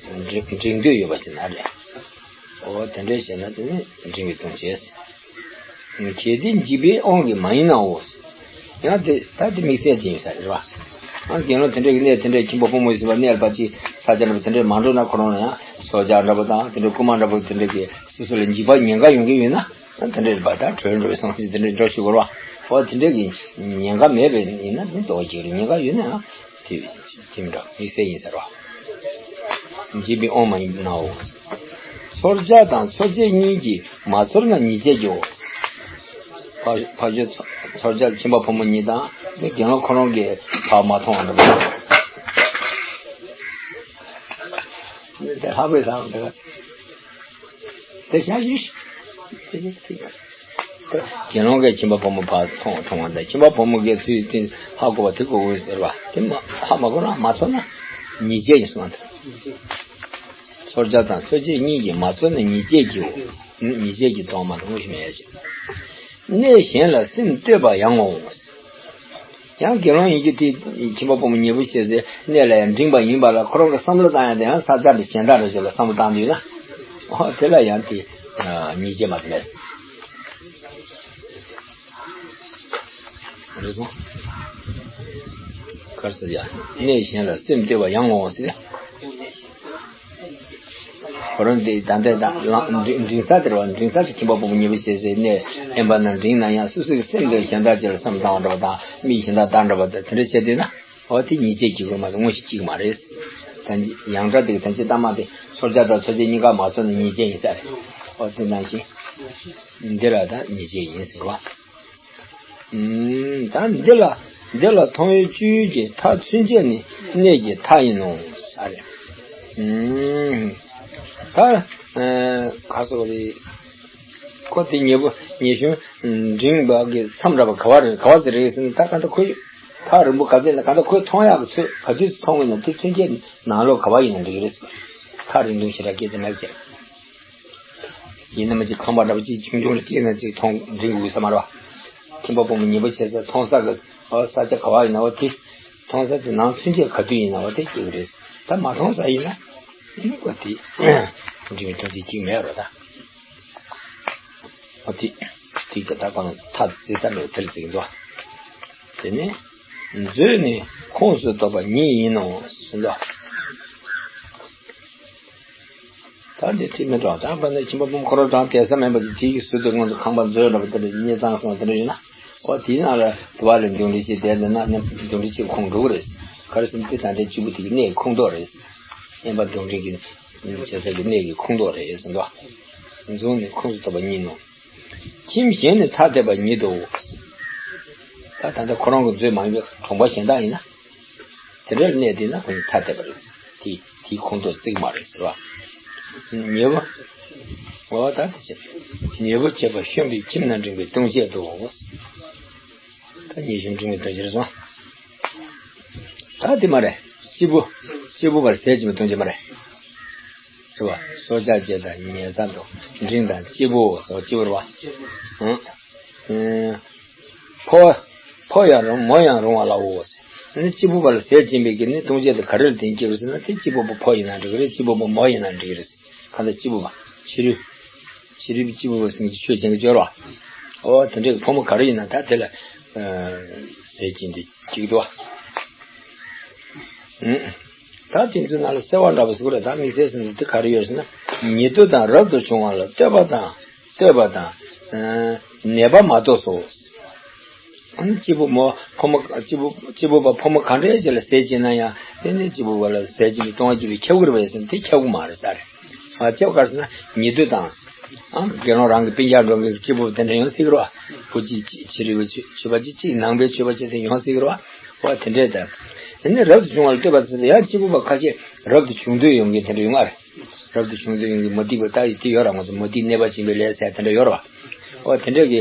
འགྲིག་འགྲིག་འདོད་ཡོད་པ་ཞིག་ན་རེད། ཨོ་དེ་འདྲའི་བྱས་ན་དེ་ནི་འབྲིང་བའི་ལྟུང་བྱེད། གལ་ཏེ་འཇིགས་པའི་དབང་གིས་མ་ཡིན་ནའོ། ཡང་དེ་ད་དེ་དམིགས་བསལ་ཅན་ཡིན་ས་རེད་བ། ཨ་དགེ་སློང་དེ་འདྲའི་གནས་དེ་འདྲའི་ཁྱིམ་པ་ཕོ་མོ་ཡིན་ཟེར་བ་གནས་ལ་ཕར་ཅིག་ས་ཆ་འདྲ་པོ་དེ་འདྲའི་མ་འགྲོ་ན་ཁོ་རང་ལ་ཡང་སྲོག་ཆགས་འདྲ་པོ་དང་དེ་འདྲའི་རྐུན་མ་འདྲ་པོ་དེ་འདྲའི་གི་སོ་སོ་ལ་འཇིགས་པ་ཉེན་ཁ་ཡོང་གི་ཡོད་ན་ཨ་དེ་འདྲའི་རེད་པ། ད་བྲོས་འགྲོ་བའི་སོང་ཚེ་དེ་འདྲའི་འགྲོ་ཞུ་དགོས་རེད་བ། ཨོ་དེ་འདྲའི་གི་ཉེན་ཁ་མེད་པའི་ཡིན་ན་དེ་ལྟོ་གཅིག་རེད། ཉེན་ཁ་ཡོད་ན་ཨ་དེ་དེ་མི་འདྲ་དམིགས་བསལ་ཡིན་ཟེར་བ། འཇིགས་པའི་དབང་མ་ཡིན་ནའོ། ཚོར་བྱ་དང་ཚོར་བྱེད་གཉིས་ཀྱིས་མ་ཚོར་ན་ཉེས་བྱས་ཀྱིའོ། ཕ་ཕ་ཆོས་ཚོར་བྱ་ཁྱིམ་པ་ཕོ་མོ་གཉིས་དང་དེ་དགེ་སློང་ཁོ་རང་གིས་ཕར་མ་མཐོང་བ་འདྲ་པོ། དེ་ཧ་པའི་ལྷག་འདུག་དེ་བྱ་ཞིག་དགེ་སློང་གིས་ཁྱིམ་པ་ཕོ་མོ་ཕར་མཐོང་མཐོང་བ་དང་ཁྱིམ་པ་ཕོ་མོ་གིས་ཚུར་དེ་ཧ་གོ་བ་དེ་གོ་དགོས་ཟེར་བ་དེ་མ་ཧ་མ་གོ་ན་མ་ཚོར་ན་ཉེས་བྱས་ཀྱིས་གསུངས་པ་འདུག་ཚོར་བྱ་དང་ཚོར་བྱེད་གཉིས་ཀྱིས་མ་ཚོར་ན་ཉེས་བྱས་ཀྱིའོ། ཉེས་བྱས་ཀྱིས་དོགས་མ་དང་དངོས་གཞི་མེད་ཡ་ཅིག་གནས་གཞན་ལ་སེམས་གཏོད་པ་ཡང་ངོ་། ཡང་དགེ་སློང་ཡིན་གྱི་དེ་ཁྱིམ་པ་ཕོ་མོ་ཉེ་པོ་བྱེད་སའི་གནས་ལ་ཡང་འབྲིང་བ་ཡིན་པ་ལ་ཁོ་རང་གི་བསམ་བློ་བཏང་ཡ་དེ་ཡང་ས་ཆ་འདི་གཞན་དག་རེ་ཞིག་ལ་བསམ་བློ་བཏང་འདུག་ན། ཨོ་དེ་ལ་ཡང་དེ་ཉེས་བྱས་མ་དེ་མེད། རེད་སོང་། ག་རེ་ཟེར་ཡ། གནས་གཞན་ལ་སེམས་གཏོད་པ་ཡང་ངོ་ཟེར། ཁོ་རང་དེ་ད་ལྟའི་ད་ལངས་འགྲིམ་འགྲིམ་ས་དེ་རེད་བ། འགྲིམ་ས་དེ་ཁྱིམ་པ་ཕོ་མོ་གཉིས་པོ་བྱས་ཚེ་གནས་དབེན་པ་ན་འགྲིམ་ན་ཡང་སོ་སོའི་སེམས་དེ་གཞན་དག་ཅིག་ལ་བསམ་བཏང་བ་འདྲ་བ་དང་མིག་གཞན་དག་ལྟ་འདྲ་བ་དང་དེ་འདྲ་བྱས་དུས་ན་འོ་དེ་ཉེས་བྱས་ཀྱི་དགོས་མ་གཏོགས་དངོས་གཞི་གཅིག་མ་རེད། ད་ཡང་སྒྲ་དེ་ད་ཅི་ལྟ་མ་དེ་ཚོར་བྱ་དང་ཚོར་བྱེད་གཉིས་ཀ་མ་ཚོར་ན་ཉེས་བྱས་ཡིན་ས་རེད། འོ་དེ་ནང་བཞིན་འདི་ལ་ད་ཉེས་བྱས་ཡིན་ཟེར་བ། ཨུམ། ད་འདི་ལ་འདི་ལ་མཐོང་བའི་སྤྱོད་ཡུལ་གྱི་མཐའ་ཚུན་ཆད་ནི་གནས་ཀྱི་མཐའ་ཡིན་ནོ་ས་རེད། ཨུམ། ད་ཨ་ག་སོགས་རེད། ཁོ་དེ་ཉེ་པོ་ཉེ་ཞོན་འབྲིང་བ་གི་མཚམས་འདྲ་བ་ག་བ་རེད། ག་བ་ཟེར་རེད་ཟེར་ན། ད་ག་ད་ཁོའི་ཐག་རིང་པོ་ག་ཚད་ལ་ག་ད་ཁོའི་མཐོང་ཡག་གི་ཚོད་ག་དུས་སུ་མཐོང་གི་ན་དེ་ཚུན་ཆད་ནང་ལོགས་ག་བ་ཡིན་ན་འགྲིག་གི་རེད། ཐག་རིང་ཐུང་ཞེ་དྲག་སྐད་ཆ་མེད་ཅེས། ཡིན་ན་མ་གཅིག་ཁང་པ་འདྲ་པོ་གཅིག་ཆུང་ཆུང་ལ་གཅིག་ན་གཅིག་མཐོང་འགྲིག་དགོས་ས་མ་རེད་བ། ཁྱིམ་པ་ཕོ་མོ་ཉེ་པོ་བྱེད་ས་མཐོང་ས་གི་ཨོ་ས་ཆ་ག་བ་ཡིན་ན་འོ་དེ། མཐོང་ས་དེ་ནང་ཚུན་ཆད་ག་དུས་ཡིན་ན་འོ་དེ་སྐྱེ་གི་རེད། ད་མ་མཐོང་ས་ཡིན་ན་ཨ་ནི་ཀོ་དེ་འགྲིག་མི་ཐོན་ཅིག་གཅིག་མེད་རོ་ད། འོ་དེ་དེ་ག་ད་གང་ཐག་བརྩི་ས་མེད་དེ་ལ་བརྩི་གི་འདུག་དེ་ནས་མཛོད་ནི་ཁོངས་སུ་གཏོགས་པ་ཉིད་ཡིན་ནོ་ཟེར་འདུག་ད་འདི་ཐིག་མེད་འགྲོ། ད་པ་ནི་ཁྱིམ་པ་ཕོ་མོ་ཁོ་རང་གྲངས་དེ་ས་མེད་པ་ཅིག་དེའི་ཟུར་དུ་སྔོན་དུ་ཁང་པ་མཛོད་འདྲ་པོ་དེ་འདྲ་གཉེར་ཚང་སོང་དེ་འདྲ་ཡིན་ན། ཨོ་དེའི་ནང་ལ་དུ་བ་ལ་འདུམ་འགྲིག་བྱེད་བསྡད་འདུག་ན་ནི་འདུམ་འགྲིག་བྱེད་ཁོངས་འགྲོ་གི་རེད། ག་རེ་ཟེར་ན་དེ་ད་ལྟའི་གཅིག་པུ་དེ་གི་གནས་ཁོངས་གཏོགས་རེད། དབེན་པ་འདུམ་འགྲིག་གི་བྱེད་ས་གི་གནས་ཀྱི་ཁོངས་གཏོགས་རེད་ཟེར་འདུག་མཛོད་ནི་ཁོངས་སུ་གཏོགས་པ་ཉིད་ནོ། ཁྱིམ་གཞན་ནི་ཐ་དད་པ་ཉིད་དོ། ད་ད་ལྟ་ཁོ་རང་གི་མཛོད་མ་ཡིན་པའི་གྲོང་པ་གཞན་དག་ཡིན་ན། དེ་འདྲར་གནས་དུས་ན་ཁོ་ནི་ཐ་དད་པ་རེད། དེ་དེའི་ཁོངས་གཏོགས་བརྩི་གི་མ་རེད་ཟེར་བ། ཉེ་བོ། འོ་ད་དེ་བྱས། ཉེ་བོ་བྱེད་པ་ཤོམ་པའི་ཁྱིམ་ན་འགྲིམ་པའི་ལྟུང་བྱེད་དོ། ད་ཉེ་ཞོན་འགྲིམ་པའི་ལྟུང་བྱེད་རེད་སོང་། ད་དེ་མ་རེད། སྐྱིད་པོ། སྐྱིད་པོ་བར་ཟས་སྦྱིན་པའི་ལྟུང་བྱེད་མ་རེད། རེད་བ། སྲོག་ཆགས་བཅས་དང་ཉལ་ས་དང་འབྲིང་དང་སྐྱིད་པོ་སོགས་སྐྱིད་པོ་རེད་བ། ཨང་། ཨང་། ཕོ། ཕོ་ཡང་རུང་མོ་ཡང་རུང་བ་ལའོ། ཨ་ནི་སྐྱིད་པོ་བ་ལ་ཟས་སྦྱིན་པའི་གི་ནི་ལྟུང་བྱེད་དེ་ག་རེ་ལ་བརྟེན་སྐྱེ་བ་ཟེར་ན་དེ་སྐྱིད་པོ་བ་ཕོ་ཡིན་ན་འགྲིག་གི་རེད། སྐྱིད་པོ་བ་མོ་ཡིན་ན་འགྲིག་གི་རེད། གང་ལྟར་སྐྱིད་པོ་བ། ཕྱི་རོལ། ཕྱི་རོལ་པའི་སྐྱིད་པོ་བ་ཟེར་མཁན་གྱི་ཆོས་ཅན་གྱི་སྦྱོར་བ། ཨོ་དེ་འདྲའི་ཕོ་མོ་ག་རེ་ཡིན་ན་ད་དེ་ལ། ཨ། ཟས་སྦྱིན་ཏེ་སྐྱིད་འདུག་བ། ཨང་། ད་དེ་ཚོའི་ནང་ལ་གསལ་བ་འདྲ་པོ་ཟེར་གི་རེད། ད་དམིགས་བསལ་ཟེར་ན་དེ་ག་རེ་ཡོད་ཟེར་ན། ཉེ་དུ་དང་རབ་ཏུ་བྱུང་བ་ལ་བསྟོད་པ་དང་། བསྟོད་པ་དང་། ཨ། ནད་པ་མ་གཏོགས་སོ། ཨ་ནི་སྐྱིད་པོ་མོ་ཕོ་མོ་སྐྱིད་པོ་སྐྱིད་པོ་བ་ཕོ་མོ་ག་འདྲའི་ཅིག་ལ་ཟས་བྱིན་ན་ཡང་དེ་ནི་སྐྱིད་པོ་བ་ལ་ཟས་བྱིན་པའི་ལྟུང་བ་བགྱིས་པའི་ཁྱབ་ཀྱི་རེད་པས་ཟེར་ན་དེ་ཁྱབ་ཀྱི་མ་རེད་ས་རེད། ཨ། ཁྱབ་ག་རེ་ཟེར་ན་ཉེ་དུ་དང་། ཨ། དགེ་སློང་རང་གི་སྤུན་ཀྱག་འགྲོ་མཁན་གྱི་སྐྱིད་པོ་དེ་འདྲ་ཡོང་སྲིད་ཀྱི་རེད་བ། བུ་གཅིག་ཕྱི་རོལ་པའི་ཆོས་པ་གཅིག་གཅིག་ནང་པའི་ཆོས་པ་གཅིག་དེ་ཡོང་སྲིད་ཀྱི་རེད་བ། འོ་དེ་འདྲས་དང་། དེ་ནི་རབ་ཏུ་བྱུང་བ་ལ་བསྟོད་པ་ཟེར་ཡང་སྐྱིད་པོ་བ་ཁ་ཤས་རབ་ཏུ་བྱུང་འདོད་ཡོང་མཁན་དེ་འདྲ་ཡོང་ཨ་རེད། རབ་ཏུ་བྱུང་དུས་ཡོང་གི་མུ་སྟེགས་པ་ལྟ་ཡི་དེ་ཡོད་ར། ང་ཚོ་མུ་སྟེགས་གནོད་པ་སྦྱིན་པའི་ལས་ཟེར་དེ་འདྲ་ཡོད་ར་བ། འོ་དེ་འདྲ་གི་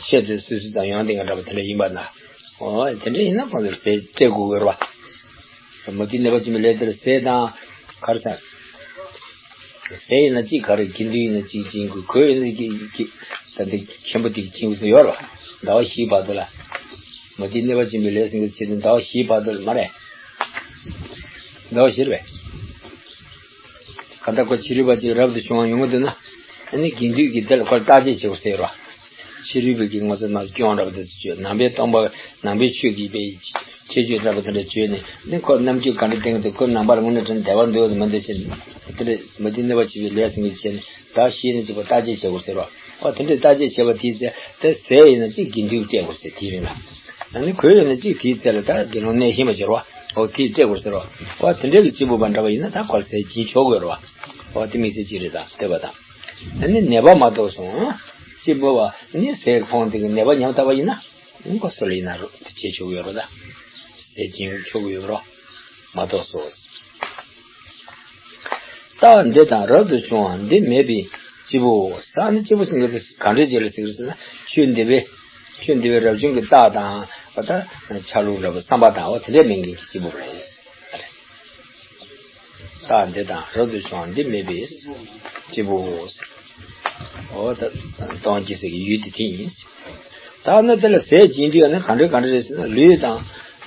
ཤེས་ཚོད་སུ་སུ་ཙམ་ཡོང་དེ་འདྲ་འདྲ་པོ་དེ་འདྲ་ཡིན་པ་ན། འོ་དེ་འདྲ་ཡིན་ན་ཁོང་ཚོར་ཟས་སྤྲད་དགོས་ཀྱི་ཡོད་ར་བ། མུ་སྟེགས་གནོད་པ་སྦྱིན་པའི་ལས་དེར་ཟས་དང་ག་རེ་ཟ། ཟས་ཡིན་ན་གཅིག་ག་རེ་དགེ་འདུན་ཡིན་ན་གཅིག་སྦྱིན་དགོས། གོས་ཡིན་ན་གཅིག་གཅིག་ད་འདི་མཁན་པོ་དེ་གི་སྦྱིན་དགོས་ས་ཡོད་ར་བ། ཟླ་བ་བཞིའི་བར་དུ་ལ། མུ་སྟེགས་གནོད་པ་སྦྱིན་པའི་ལས་ཟེར་མཁན་ཆེད་དུ་ཟླ་བ་བཞིའི་བར་དུ་ལ་མ་རེད། ཟླ་བ་བཞི་རེད་པས། གང་ལྟར་ཁོ་ཕྱི་རོལ་པ་ཅིག་རབ་ཏུ་བྱུང་བ་ཡོང་གི་འདུག་ན། ཨ་ནི་དགེ་འདུན་གྱིས་དེ་ལ་ཁོར་བརྟག་དཔྱད་བྱེད་དགོས་ཟེར་རོ། ཕྱི་རོལ་པའི་གི་ངོ་ཚ་ན་སྐྱོན་འདྲ་པོ་དེ་ཚོ་བརྗོད། ནང་པའི་སྟོང་པ་ནང་པའི་ཆོས་ཀྱི་པའི་ཁྱད་ཆོས་འདྲ་པོ་དེ་འདྲ་བརྗོད་ནས་ནི་ཁོ་རྣམ་དཔྱོད་ག་འདྲ་བསྟེན་གི་འདུག་ཁོ་ནང་པར་དངོས་གནས་དྲན་བདེ་བ་འདུག་མི་འདུག་ཟེར་ནས་དེ་འདྲ་མུ་སྟེགས་གནོད་པ་བྱེད་པའི་ལས་ཟེར་མཁན་བྱས་ནས་ཟླ་བཞི་ནས་གཅིག་པ་བརྟག་དཔྱད་བྱེད་དགོས་ཟེར་རོ། ཨོ་དེ་འདྲའི་བརྟག་དཔྱད་བྱེད་པ་དེའི་ཚེ་དེ་ཟས་ཡིན་ན་གཅིག་དགེ་འདུན་སྤྲད་དགོས་ཟེར་དེའི་རིང་ལ། ཨ་ནི་གོས་ཡོད་ན་གཅིག་དེའི་ཚེ་ལ་ད་དགེ་སློང་གནས་ཤིང་མ་བྱེད་རོ། ཨོ་དེ་སྤྲད་དགོས་ཟེར་རོ། ཨོ་དེ་འདྲའི་གི་སྐྱིད་པོ་བ་འདྲ་བ་ཡིན་ན་ད་ཁོ་ལ་ཟས་སྦྱིན་ཆོག་གི་ཡོད་རོ། ཨོ་དེ་དམིགས་བསལ་གཅིག་རེད་ད་བསྟོད་པ་དང་། ཨ་ནི་ནད་པ་མ་གཏོགས་སོང་། སྐྱིད་པོ་བ་ནི་ཟས་ཁོང་དེ་གི་ནད་པ་ཉམ་ཐག་པ་ཡིན་ན། ཨ་ནི་ཁོ་སུ་ལ་ཡིན་ན་རོ་དེ་བྱེད་ཆོག་གི་ཡོད་རོ་ད། ཟས་སྦྱིན་ཆོག་གི་ཡོད་རོ། མ་གཏོགས་སོ། རྟགས་འདི་དང་རབ་ཏུ་བྱུང་བ་འདི་མེད་པའི་སྐྱིད་པོ། ས་ནི་སྐྱིད་པོ་ཟེར་མཁན་དེ་ག་འདྲའི་རྗེས་ལ་ཟེར་གི་ཟེར་ན། ཆོས་འདི་པའི་ཆོས་འདི་པའི་རབ་བྱུང་གི་རྟགས་དང་། འོ་ད་ཆ་ལུགས་འདྲ་པོ་བསམ་པ་དང་འོ་དེ་འདྲའི་མེད་མཁན་གྱི་སྐྱིད་པོ་རེད། རྟགས་འདི་དང་རབ་ཏུ་བྱུང་བ་འདི་མེད་པའི་སྐྱིད་པོ། འོ་ད་སྟོང་སྐྱེ་ས་གི་ཡུལ་དེ་དེ་ཡིན། ད་ནི་དེ་ལ་ཟས་སྦྱིན་དུས་ནི་ག་འདྲ་ག་འདྲ་རེད་ཟེར་ན། ལུས་དང་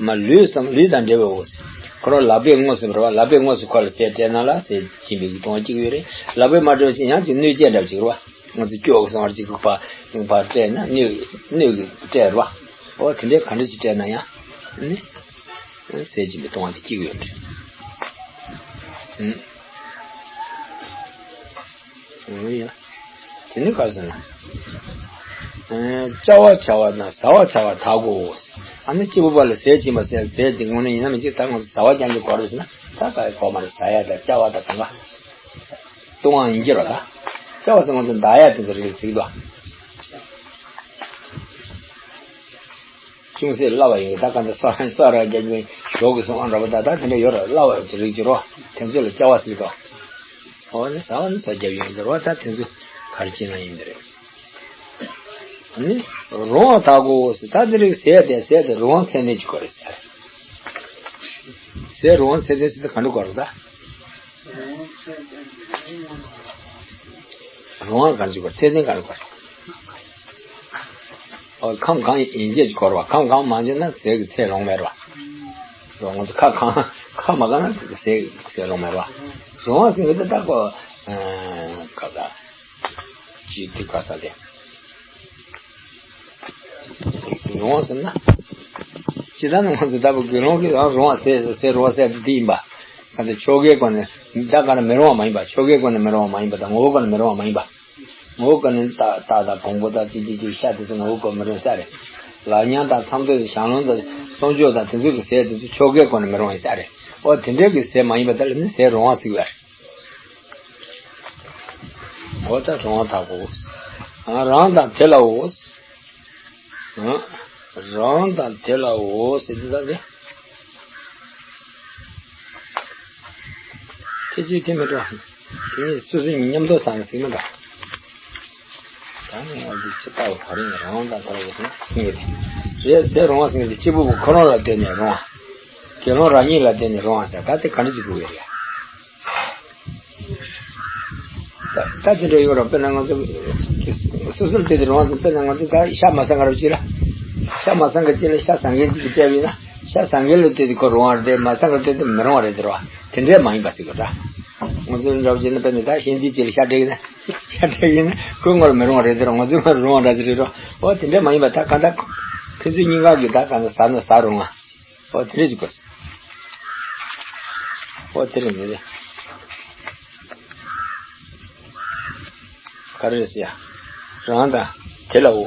མ་ལུས་སམ་ལུས་དང་འབྲེལ་བའོ་ཟེར། ཁོ་རང་ལག་པས་དངོས་སུ་འགྲོ་བ། ལག་པས་དངོས་སུ་ཁོ་ལ་ཟས་སྤྲད་ན་ལ་ཟས་སྦྱིན་པའི་ལྟུང་བ་སྐྱེ་གི་ཡོད་རེད། ལག་པས་མ་སྤྲད་ཅིང་ཡང་ཅིག་གནོད་བྱེད་འདྲ་ཅིག་རེད་བ། ང་ཚོ་སྐྱོ་གི་སོང་བར་ཅིག་གི་ཕར་ཕར་སྤྲད་ན་གནོད་གནོད་ཀྱི་སྤྲད་རེད་བ། འོ་དེ་འདྲའི་ག་འདྲ་ཅིག་སྤྲད་ན་ཡང་ནི་ཟས་སྦྱིན་པའི་ལྟུང་བ་དེ་སྐྱེ་གི་ཡོད་རེད། ཡོང་གི་ཡོད། དེ་ནི་ག་རེ་ཟེར་ན། ཨེ། བཅའ་བ་བྱ་བ་དང་བཟའ་བ་བྱ་བ་དག་གོ། ཨ་ནི་སྐྱེས་བུ་པ་ལ་ཟས་སྦྱིན་པ་ཟེར། ཟས་དེ་དངོས་གནས་ཡིན་ན་མི་ཤེས། ད་ང་ཚོ་བཟའ་བ་ཅན་གྱི་སྐོར་རེད་ཟེར་ན། ད་ག་གོ་མ་རེད། ཟ་ཡ་དང་བཅའ་བ་དང་གང་ག་བཏུང་བ་ཡིན་གྱི་རེད། ད་བཅའ་བ་ཟེར་ང་ཚོ་འདག་ཡ་དེ་ཚོ་རིགས་ཚིག་དོ། ཅུང་ཟད་སླ་བ་ཡིན། ད་ག་འདི་ས་ས་ར་རྒྱ་ཇུས་ཞོག་གི་སོང་ཨ་འདྲ་པོ། ད་ད་དེ་འདྲ་ཡོད་ར། སླ་བ་རིགས་ཀྱི་རོ། དེ་ཚོ་ལ་བཅའ་བ་ཟེར་གི་འདུག་འོ་ནི་ཟ་བ་ནི་ཟ་རྒྱབ་ཡིན་གྱི་རོ། ད་དེ་ཚོ་ག་རེ་བྱེད་ན་ཡིན་འདི་རེད། ནི་རོང་བ་དག་གོ་ཟེར། ད་འདི་རིགས་ཟས་དེ་ཟས་དེ་རོང་བ་ཚད་ནི་ཅིག་གོ་རེད་ཟེར། ཟས་རོང་བ་ཚད་ནི་ཟེར་དེ་ག་འདྲ་གོ་རེད་ད། རོང་བ་ག་འདྲ་ཅིག་གོ་རེད། ཚད་ནི་ག་འདྲ་གོ་རེད། ཨོ། ཁམས་གང་ཡིན་ཅེས་གོ་ར་བ། ཁམས་གང་མ་བྱས་ན་ཟས་ཀྱི་ཚད་རོང་མེད་ར་བ། རོང་ཚོ་ཁ་གང་ཁ་མ་གང་ན་ཟས་ཀྱི་ཚད་རོང་མེད་ར་བ། རོང་བ་ཟེར་གི་འདི་ད་ཁོ། ཨ། ག་ས། ཅི་དེ་ག་ས་དེ། རོང་བ་ཟེར་ན། ཅི་ད་ནི་ང་ཚོ་ལྟ་བུ་དགེ་སློང་གིས་རང་རོང་བ་ཟས་ཟས་རོང་བ་ཟས་དེ་དེ་ཡིན་པ། ག་ཚོད་ཆོ་གའི་སྒོ་ནས་ད་ག་ན་མི་རུང་བ་མ་ཡིན་པ། ཆོ་གའི་སྒོ་ནས་མི་རུང་བ་མ་ཡིན་པ་དང་ངོ་བོའི་སྒོ་ནས་མི་རུང་བ་མ་ཡིན་པ། ངོ་བོ་ཀ་ནི་སྟག་སྟག་དང་བོང་བུ་དང་ཅི་ཅི་ཅི་ཤ་དེ་ཚོ་ངོ་བོ་ཀ་མི་རུང་ས་རེད། ལག་ཉར་དང་མཚམས་སྡོད་དང་ཞང་ལོང་དང་གསོང་མཆོད་དང་དེ་ཚོ་གི་ཟས་དེ་ཚོ་ཆོ་གའི་སྒོ་ནས་མི་རུང་བའི་ས་རེད། ཨོ་དེ་འདྲའི་གི་ཟས་མ་ཡིན་པ་དེ་ལ་ནི་ཟས་རུང་བ་ཟེར་བ་རེད། ཨོ་ད་རུང་བ་དག་གོ། ཨ་རང་དང་དེ་ལའོ། ཨ་རང་དང་དེ་ལའོ་ཟེར་དུས་ད་ནི། ཁྱེད་ཀྱིས་དེ་མི་འགྲོ། དེ་ནི་སོ་སོ་མཉམ་དུ་བསམ་ཟིན་མི་འགྲོ། ད་ནི་ང་ཚོས་ཅི་ལྟ་བུ་ག་རེ་ཡིན་རང་དང་ག་རེ་ཡིན་ཟེར་ན་ཟེར་རུང་བ་ཟེར་གྱི་སྐྱེས་བུ་པོ་ཁོ་རང་ལ་བརྟེན་ནས་རུང་བ། དགེ་སློང་རང་ཉིད་ལ་བརྟེན་ནས་རུང་བ་ཟེར་ད་དེ་ག་འདྲ་ཅིག་དགོས་ཡོད་རེད། ད་ད་དེ་འདྲ་ཡོད་ར། དཔེར་ན་ང་ཚོ་སོ་སོར་བལྟས་ཏེ་རུང་བ་ཟེར། དཔེར་ན་ང་ཚོ་ད་ཤ་མ་ཟ་མཁན་ར་ཅིག་ལ། ཤ་མ་ཟ་མཁན་ཅིག་ལ་ཤ་ཟ་མཁན་ཅིག་གིས་སྤྲད་པ་ཡིན་ན་ཤ་ཟ་མཁན་ལ་བལྟས་ཏེ་ཁོ་རུང་བ་རེད་དེ། མ་ཟ་མཁན་ལ་བལྟས་ཏེ་མི་རུང་བ་རེད་དེ་ར། དེ་འདྲས་མ་ཡིན་པ་ཟེར་དགོས་ར། ང་ཚོ་འདྲ་བོ་བྱས་ན་དཔེར་ན་ད་ཤིང་རྟའི་ཅིག་ལ་ཤ་སྤྲད་ཡིན་ན། ཤ་སྤྲད་ཡིན་ན་ཁོའི་ངོ་ལ་མི་རུང་བ་རེད་དེ་ར། ང་ཚོའི་ངོ་ལ་རུང་བ་འདྲ་ཅིག་རེད་ར། འོ་དེ་འདྲས་མ་ཡིན་པ་ད་གང་ལྟར་ཕན་ཚུན་གཉིས་ཀ་གིས་ད་གང་ལྟར་ཟ་ན་ཟ་རུང་ང་། འོ་དེ་རེད་ཅིག་གོ། འོ་དེ་རེད་མི་རེད། ག་རེ་རེད་ཟེར་ཡ། རང་དང་དེ་ལའོ། འོ་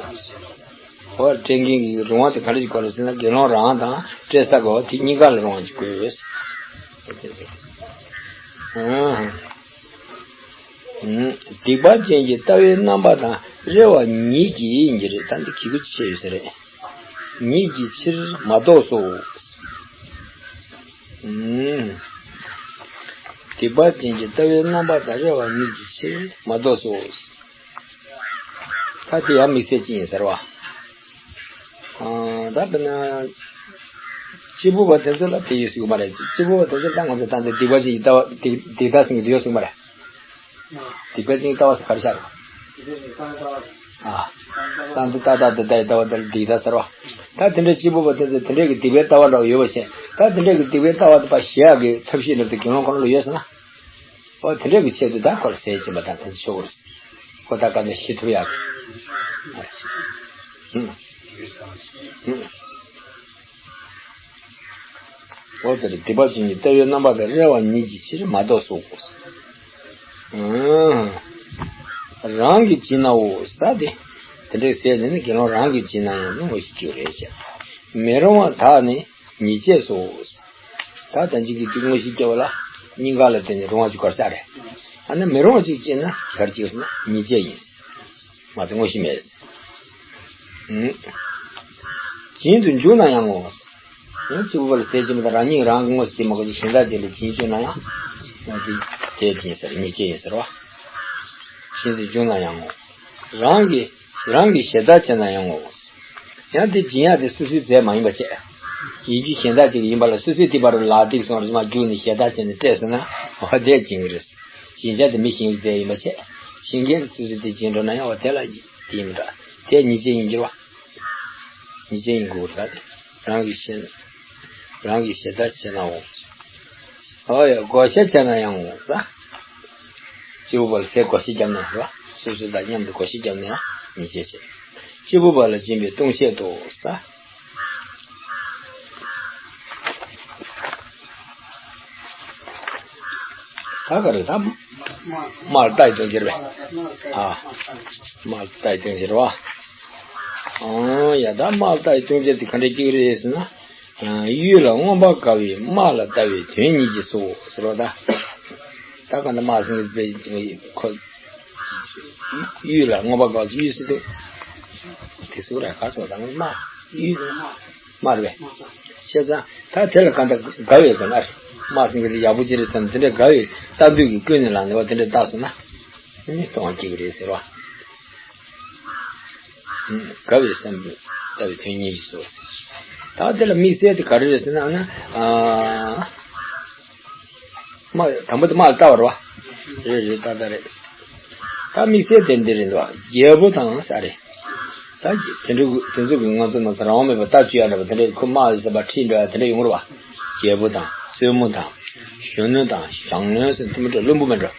སྤྲད་མཁན་གྱི་རུང་བ་དེ་ག་རེ་ཅིག་གོ་རེད་ཟེར་ན་དགེ་སློང་རང་དང་སྤྲད་ས་གོ་དེ་གཉིས་ཀ་ལ་རུང་བ་ཅིག་དགོས། འོ་དེ་རེད། ཨང་། སྡིག་པ་ཅན་གྱི་ལྟ་བའི་རྣམ་པ་དང་རེ་བ་ཉིད་ཀྱིས་ཡིན་གྱི་རེད། ད་འདི་གི་གུ་ཆེ་ཡོད་ས་རེད། ཉིད་ཀྱི་ཕྱིར་མ་གཏོགས་སོ། ཨང་། སྡིག་པ་ཅན་གྱི་ལྟ་བའི་རྣམ་པ་དང་རེ་བ་ཉིད་ཀྱི་ཕྱིར་མ་གཏོགས་སོ། ད་དེ་ཡང་དམིགས་བསལ་ཅན་ཡིན་ཟེར་བ། ཨ། ད་དཔེར་ན། སྐྱེས་བུ་པ་དེ་ཚོ་ལ་དེ་ཡོད་ཟེར་གྱི་མ་རེད། སྐྱེས་བུ་པ་དེ་ཚོ་ལ་ད་ང་ཚོ་ད་འདི་སྡིག་པ་ཅན་གྱི་ལྟ་བ་སྡིག་སྡིག་ལྟ་ཟེར་གྱི་འདི་ཡོད་ཟེར་གྱི་མ་རེད། སྡིག་པ་ཅན་གྱི་ལྟ་བ་ཟེར་ག་རེ་ཤར། ཨ། ད་འདི་ཏག་ཏག་འདི་ལྟ་ཡི་ལྟ་བ་དེ་ལ་སྡིག་ལྟ་ཟེར་བ། ད་དེ་འདྲའི་སྐྱེས་བུ་པ་དེ་ཚོ་དེ་འདྲའི་གི་སྡིག་པའི་ལྟ་བ་འདྲ་བ་ཡོད་པ་བྱས། ད་དེ་འདྲའི་གི་སྡིག་པའི་ལྟ་བ་དེ་ཕར་ཞི་ཡག་གི་ཐབས་ཤེས་འདྲ་དེ་དགེ་སློང་ཁོ་རང་ལ་ཡོད་ཟེར་ན། ཨོ་དེ་འདྲ་གི་ཆེད་དུ་ད་ཁོ་ལ་ཟས་སྦྱིན་པ་དང་དེ་ཚོ་ཆོག་གི་རེད། ཁོ་ད་ག་ནས་ཤི་ཐུབ་ཡག་གི། ཨུ། ཨུ། ཨོ་དེ་རེད། སྡིག་པ་ཅན་གྱི་ལྟ་བའི་རྣམ་པ་དང་རེ་བ་ཉིད་ཀྱི་ཕྱིར་མ་གཏོགས་སོ། ཨུ། རང་གིས་བྱིན་ནའོ་ཟེར་ཏེ། དེ་འདྲའི་ཟས་དེ་ནི་དགེ་སློང་རང་གིས་བྱིན་ན་ཡང་ནི་དངོས་གཞི་སྐྱེ་བ་རེད་ཅེས། མི་རུང་བ་དག་ནི་ཉེས་བྱས་སོ། ད་ལྟ་ཅིག་གི་དེ་དངོས་གཞི་སྐྱེ་བ་ལ་སྙིང་ག་ལ་བརྟེན་ནས་རུང་བ་ཅིག་གོ་ས་རེད། ཨ་ནི་མི་རུང་བ་ཅིག་སྐྱེས་ན་ག་རེ་སྐྱེས་ཟེར་ན་ཉེས་བྱས་ཡིན། མ་གཏོགས་དངོས་གཞི་མེད། ཨུ། བྱིན་དུ་འཇུག་ན་ཡང་ངོ་། ཨུ། སྐྱེས་བུ་པ་ལ་ཟས་སྦྱིན་པ་དང་རང་ཉིད་རང་གི་དངོས་སུ་སྐྱེས་མ་གོ་ཅིག་གཞན་དག་ཅིག་ལ་བྱིན་བཅུག་ན་ཡང་ངོ་། དེ་དེ་ཡིན་ཟེར། ཉེས་བྱས་ཡིན་ཟེར་བ། བྱིན་དུ་འཇུག་ན་ཡང་ངོ་། རང་གི་རང་གིས་ཞེ་དྲག་བྱས་ན་ཡང་ངོ་། ཡང་དེ་སྦྱིན་ཡག་དེ་སོ་སོའི་རྫས་མ་ཡིན་པ་བྱས། ཡིན་རྒྱུ་གཞན་དག་ཅིག་ཡིན་པ་ལ་སོ་སོས་དེ་བར་ལ་ཏིག་སོང་རེ་མ་རྒྱུགས་ནས་ཞེ་དྲག་བྱས་ནས་སྤྲད་སོང་ན་འོ་དེ་སྦྱིན་གྱི་རེད། སྦྱིན་བྱ་དེ་མི་གཞན་གྱི་རྫས་ཡིན་པ་བྱས། བྱིན་མཁན་དེ་སོ་སོས་དེ་སྦྱིན་འགྲོ་ན་ཡང་འོ་དེ་ལ་དེ་ཡིན་པ་འདྲ། དེ་ཉེས་བྱས་ཡིན་གྱི་རེད་བ། ཉེས་བྱས་ཡིན་དགོས་རེད། རང་གིས་ཤེས་ན། རང་གིས་ཞེ་དྲག་བྱས་ནའོ། ཨོ་ཡ། བགོ་བཤའ་བྱས་ན་ཡང་ངོ་ཟེར། སྐྱེས་བུ་པ་ལ་ཟས་བགོ་བཤའ་བརྒྱབ་ན་རེད་བ། སོ་སོ་དང་མཉམ་དུ་བགོ་བཤའ་བརྒྱབ་ན་ཡང་ཉེས་བྱས་བྱེད། སྐྱེས་བུ་པ་ལ་སྦྱིན་པའི་ལྟུང་བྱེད་དོ་ཟེར། ད་ ད་ག་རེ་ད། དམག་ལ་ལྟ་ཡི་དོན་སྤྱིར་བས། ཨ། དམག་ལ་ལྟ་ཡི་དོན་སྤྱིར་བ། ཨང་། ཡ་ད་དམག་ལ་ལྟ་ཡི་དོན་སྤྱིར་དེ་ག་འདྲ་གཅིག་རེད་ཟེར་ན། ཨ། གཡུལ་ལ་རྔོན་པ་དགའ་བའི་དམག་ལ་ལྟ་བའི་དོན་གཉིས་ཀྱིས་སོ་ཟེར་བ་ད། ད་ག་འདྲ་དམག་ཟེར་བའི་ཁོ། གཡུལ་ལ་རྔོན་པ་དགའ་བའི་གཡུལ་ཟེར་དུས། དེ་སུ་ར་ག་སོ་དང་དམག་གཡུལ་ཟེར་དམག་རེད་པས། བྱས་ཙང་ད་དེ་ལ་གང་ལྟར་དགའ་བའི་དགའ་ན་རེད། དམག་ཟིན་གྱི་དེ་ཡག་པོ་ཅི་རེད་བསམ་དེ་འདྲའི་དགའ་བའི་ལྟ་འདོད་ཀྱིས་ཀུན་ནས་ལངས་ནས་བ་དེ་འདྲའི་ལྟ་སོང་ན། ནི་གཏོང་བ་སྐྱེ་གི་རེད་ཟེར་བ། དགའ་བའི་སེམས་ལྟ་བའི་དོན་གཉིས་ཀྱིས་སོ། ད་དེ་ལ་དམིགས་བསལ་དེ་ག་རེ་རེད་ཟེར་ན་ཨ་ན། ཨ། དམག་དང་པོ་དེ་དམག་ལ་ལྟ་བར་བ། རེད་རེད་ད་ད་རེད། ད་དམིགས་བསལ་དེ་འདི་རེད་འདུག་རྒྱལ་པོ་དང་ས་རེད། ད་དེ་འདྲ་དེ་ཚོ་གི་ང་ཚོ་ནང་ས་རང་དབང་མེད་པ་ལྟ་བཅོས་ཡ་འདྲ་པོ་དེ་འདྲ་ཁོ་དམག་ཟེར་བ་ཁྲིད་འགྲོ་ཡ་དེ་འདྲ་ཡོང་ར་བ། རྒྱལ་པོ་དང་བཙུན་མོ་དང་གཞོན་ནུ་དང་ཞང་བློན་ཟེར་དེ་མི་འདྲ་བློན་པོ་མི་འདྲ།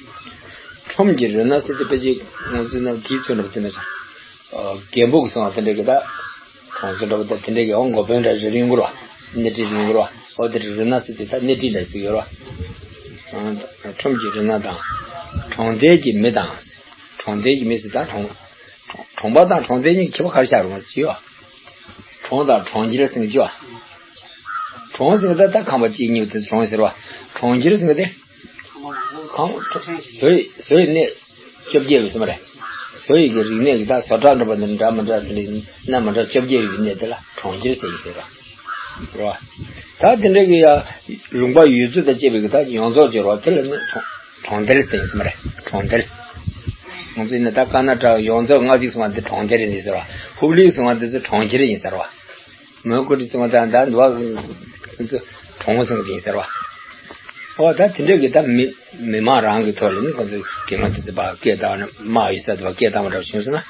ཁྲོམ་གྱི་རི་ན་ཟེར་དེ་དཔེ་ཅིག་ང་ཚོ་ནང་གིས་མཚོན་འདྲ་པོ་དེ་འདྲ་ས། རྒན་པོ་གི་སོང་བ་དེ་འདྲ་གི་ད། གྲོང་ཚོ་འདྲ་པོ་དང་དེ་འདྲ་གི་འོང་འགོ་དཔོན་འདྲ་རེ་རེ་ཡོང་གི་ར་བ། སྣེ་ཁྲིད་ཡོང་གི་ར་བ། ཨོ་དེ་རི་ན་ཟེར་དེ་ད་སྣེ་ཁྲིད་འདྲ་ཟེར་གི་ར་བ། ཁྲོམ་གྱི་རི་ན་དང་། གྲོང་རྡལ་གྱི་མི་དང་། གྲོང་རྡལ་གྱི་མི་ཟེར་ད་གྲོང་། གྲོང་པ་དང་གྲོང་རྡལ་གཉིས་ཁྱད་པར་ག་རེ་ཆགས་རུང་ཅི་ཡོད། གྲོང་དང་གྲོང་ཁྱེར་ཟེར་གི་ཅི་ཡོད། གྲོང་ཟེར་གི་ད་ད་ཁང་པ་གཅིག་གཉིས་དེ་གྲོང་ཟེར་བ། གྲོང་ཁྱེར་ཟེར་གི་དེ། གང་། བཟོ་ཡི་བཟོ་ཡི་གནས་བཅོ་བརྒྱད་ཡོད་ས་མ་རེད། བཟོ་ཡི་གི་རིག་གནས་ཀྱི་ད་བཟོ་གྲྭ་འདྲ་པོ་འདི་འདྲ་མི་འདྲ་དེ་འདྲ་སྣ་མི་འདྲ་བཅོ་བརྒྱད་ཡོད་པའི་གནས་དེ་ལ་གྲོང་ཁྱེར་ཟེར་གྱི་ཟེར་བ། རེད་བ། ད་དེ་འདྲ་གི་ཡ་ལུང་པ་ཡུལ་ཚོ་དང་བཅས་པའི་གི་ད་ཡོངས་རྫོགས་སྦྱོར་བ་དེ་ལ་ནི་གྲོང་གྲོང་རྡལ་ཟེར་གྱི་ཟེར་མ་རེད་གྲོང་རྡལ། ང་ཚོ་ཡིན་ན་ད་ཀར་ན་ཊ་ཀ་ཡོངས་རྫོགས་ལྔ་བཅུ་སོང་བ་འདི་གྲོང་རྡལ་ཡིན་ཟེར་བ། ཧུབ་ལི་སོང་བ་འདི་ཚོ་གྲོང་ཁྱེར་ཡིན་ཟེར་བ། མོན་གྷོ་དེ་ཚོ་ང་ཚོ་ད་འདུག་བ། ཚོ་གྲོང་ཟེར་གྱི་ཡིན་ཟེར་བ། ཨོ་ད་དེ་འདྲ་གི་ད་མི་མི་མང་རང་གི་ཐོག་ལ་ནི་ཁོ་ཚོ་གི་ང་ཚོ་ཚོ་པ་སྐད་བཏང་ན་དམག་ཡོད་ས་དུ་བ་སྐད་བཏང་བ་འདྲ་བྱུང་སོང་ན།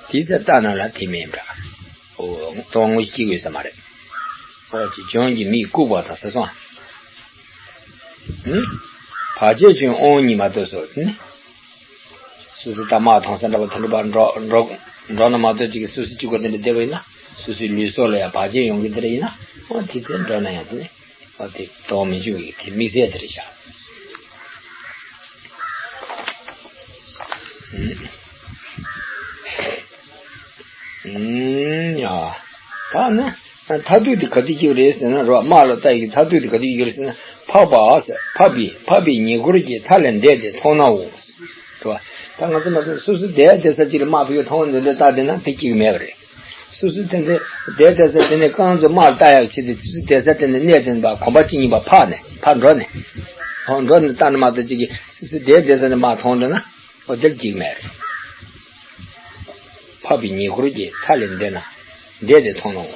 དེའི་ཚེ་ལྟ་ན་ལ་དེ་མེད་འདྲ། ཨོ་གཏོང་ངོ་སྐྱེ་དགོས་ས་མ་རེད། ཨོ་ཅི་ལྗོངས་ཀྱི་མིས་བཀུག་པ་དང་ཟེར་སོང་། ཨུ། བར་ཆད་ཀྱང་དབང་གཉིས་མ་གཏོགས་སོ་ནི། སོ་སོ་ལྟ་དམག་ཐོང་ས་འདྲ་པོ་དེ་འདྲ་པ་འགྲོ་འགྲོ་འགྲོ་ན་མ་གཏོགས་ཅིག་གི་སོ་སོ་གཅིག་པོ་དེ་འདྲ་བསྡད་པ་ཡིན་ན་སོ་སོའི་ལུས་སྲོག་ལ་ཡང་བར་ཆད་ཡོང་གི་དེ་འདྲ་ཡིན་ན་ཨོ་དེ་ཚེ་འགྲོ་ན་ཡང་དེ་ནི་ཨོ་དེ་གཏོང་མི་འཇུག་གི་དེ་དམིགས་བསལ་དེ་རེད་ཤག་ཨུམ། ཨུམ། ཡ། ད་ནི། མཐར་ཐུག་དེ་ག་དུས་སྐྱེ་བ་རེད་ཟེར་ན་རོ། དམག་ལ་ལྟ་ཡི་མཐར་ཐུག་དེ་ག་དུས་སྐྱེ་བ་རེད་ཟེར་ན། འཕགས་པ་ཟེར། འཕགས་པའི་འཕགས་པའི་ཉེ་འཁོར་གྱི་མཐའ་ལས་འདས་ཏེ་མཐོང་ནའོ། རོ། ད་ང་ཚོ་མ་ཚོ་སོ་སོ་བསྡད་བསྡད་ས་གཅིག་ལ་དམག་ཕུད་མཐོང་འདི་འདྲ་ལྟ་བསྡད་ན་དེ་སྐྱེ་གི་མེད་པ་རེད། སོ་སོ་དེ་འདྲ་བསྡད་བསྡད་ས་དེ་ནས་རྐང་ཚོ་དམག་ལྟ་ཡག་ཆེད་དུ་སོ་སོ་བསྡད་ས་དེ་ནས་གནས་དེ་ནས་ཕར་གོམ་པ་གཅིག་གཉིས་པ་ཕར་ནས་ཕར་འགྲོ་ནས། ཧོ་འགྲོ་ནས་ལྟ་ན་མ་གཏོགས་གཅིག་གིས་སོ་སོ་བསྡད་བསྡད་ས་ནས་དམག་མཐོང་འདྲ་ན། ཨོ་དེར་འཇིགས་མེད། འཕགས་པའི་ཉེ་འཁོར་གྱི་མཐའ་ལས་འདས་ན་འདས་ཏེ་མཐོང་ནའོ།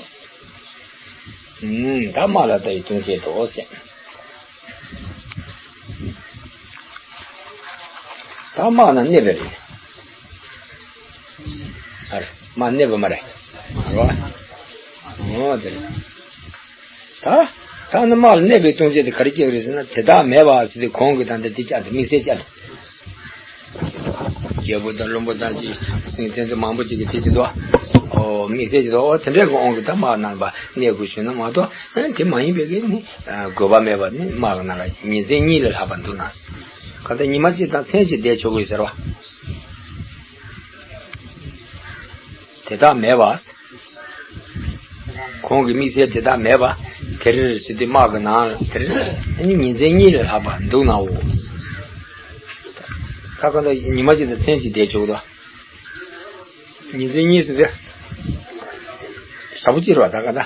ཨུམ། ད་དམག་ལ་ལྟ་ཡི་དོན་བྱེད་དོ་ཟེར། ད་དམག་ན་གནས་པ་རེད། ཨ་རེ་དམག་གནས་པ་མ་རེད། རོ། ཨོ་དེ་རེད། ད། ད་ནི་དམག་ལ་གནས་པའི་ལྟུང་བྱེད་དེ་ག་རེ་སྐྱེ་བ་རེད་ཟེར་ན་དེ་དག་མེད་པ་ཟེར་ཏེ་གོང་གི་ད་འདི་དེ་བཅད་དེ་དམིགས་བསལ་བཅད་དེ། རྒྱལ་པོ་དང་བློན་པོ་དང་ཅི་སེང་ཚན་ཚོ་མང་པོ་ཅིག་གི་དེ་ཅི་འདུག་ཨོ་དམིགས་བསལ་ཅི་འདུག་ཨོ་དེ་འདྲའི་གི་དབང་གིས་ད་དམག་ནང་པ་གནས་དགོས་བྱུང་ན་མ་གཏོགས་ཨ་དེ་མ་ཡིན་པའི་གི་ནི་དགོས་པ་མེད་པ་ནི་དམག་གི་ནང་ལ་ཉིན་མཚན་གཉིས་ལས་ལྷག་པ་འདུག་ན། གང་ལྟར་ཉི་མ་གཅིག་དང་མཚན་གཅིག་བསྡད་ཆོག་གི་ཟེར་བ། དེ་དག་མེད་པ། གོང་གི་དམིགས་བསལ་དེ་དག་མེད་པ། དེར་ཟེར་དུས་དམག་གི་ནང་དེར་ཨ་ནི་ཉིན་མཚན་གཉིས་ལས་ལྷག་པ་འདུག་ནའོ། ད་ག་ད་ཉི་མ་གཅིག་དང་མཚན་གཅིག་བསྡད་ཆོག་ཏོ། ཉིན་མཚན་གཉིས་ཟེར་ཏེ། ཞག་པོ་གཅིག་རེད་བ་ད་ག་ད།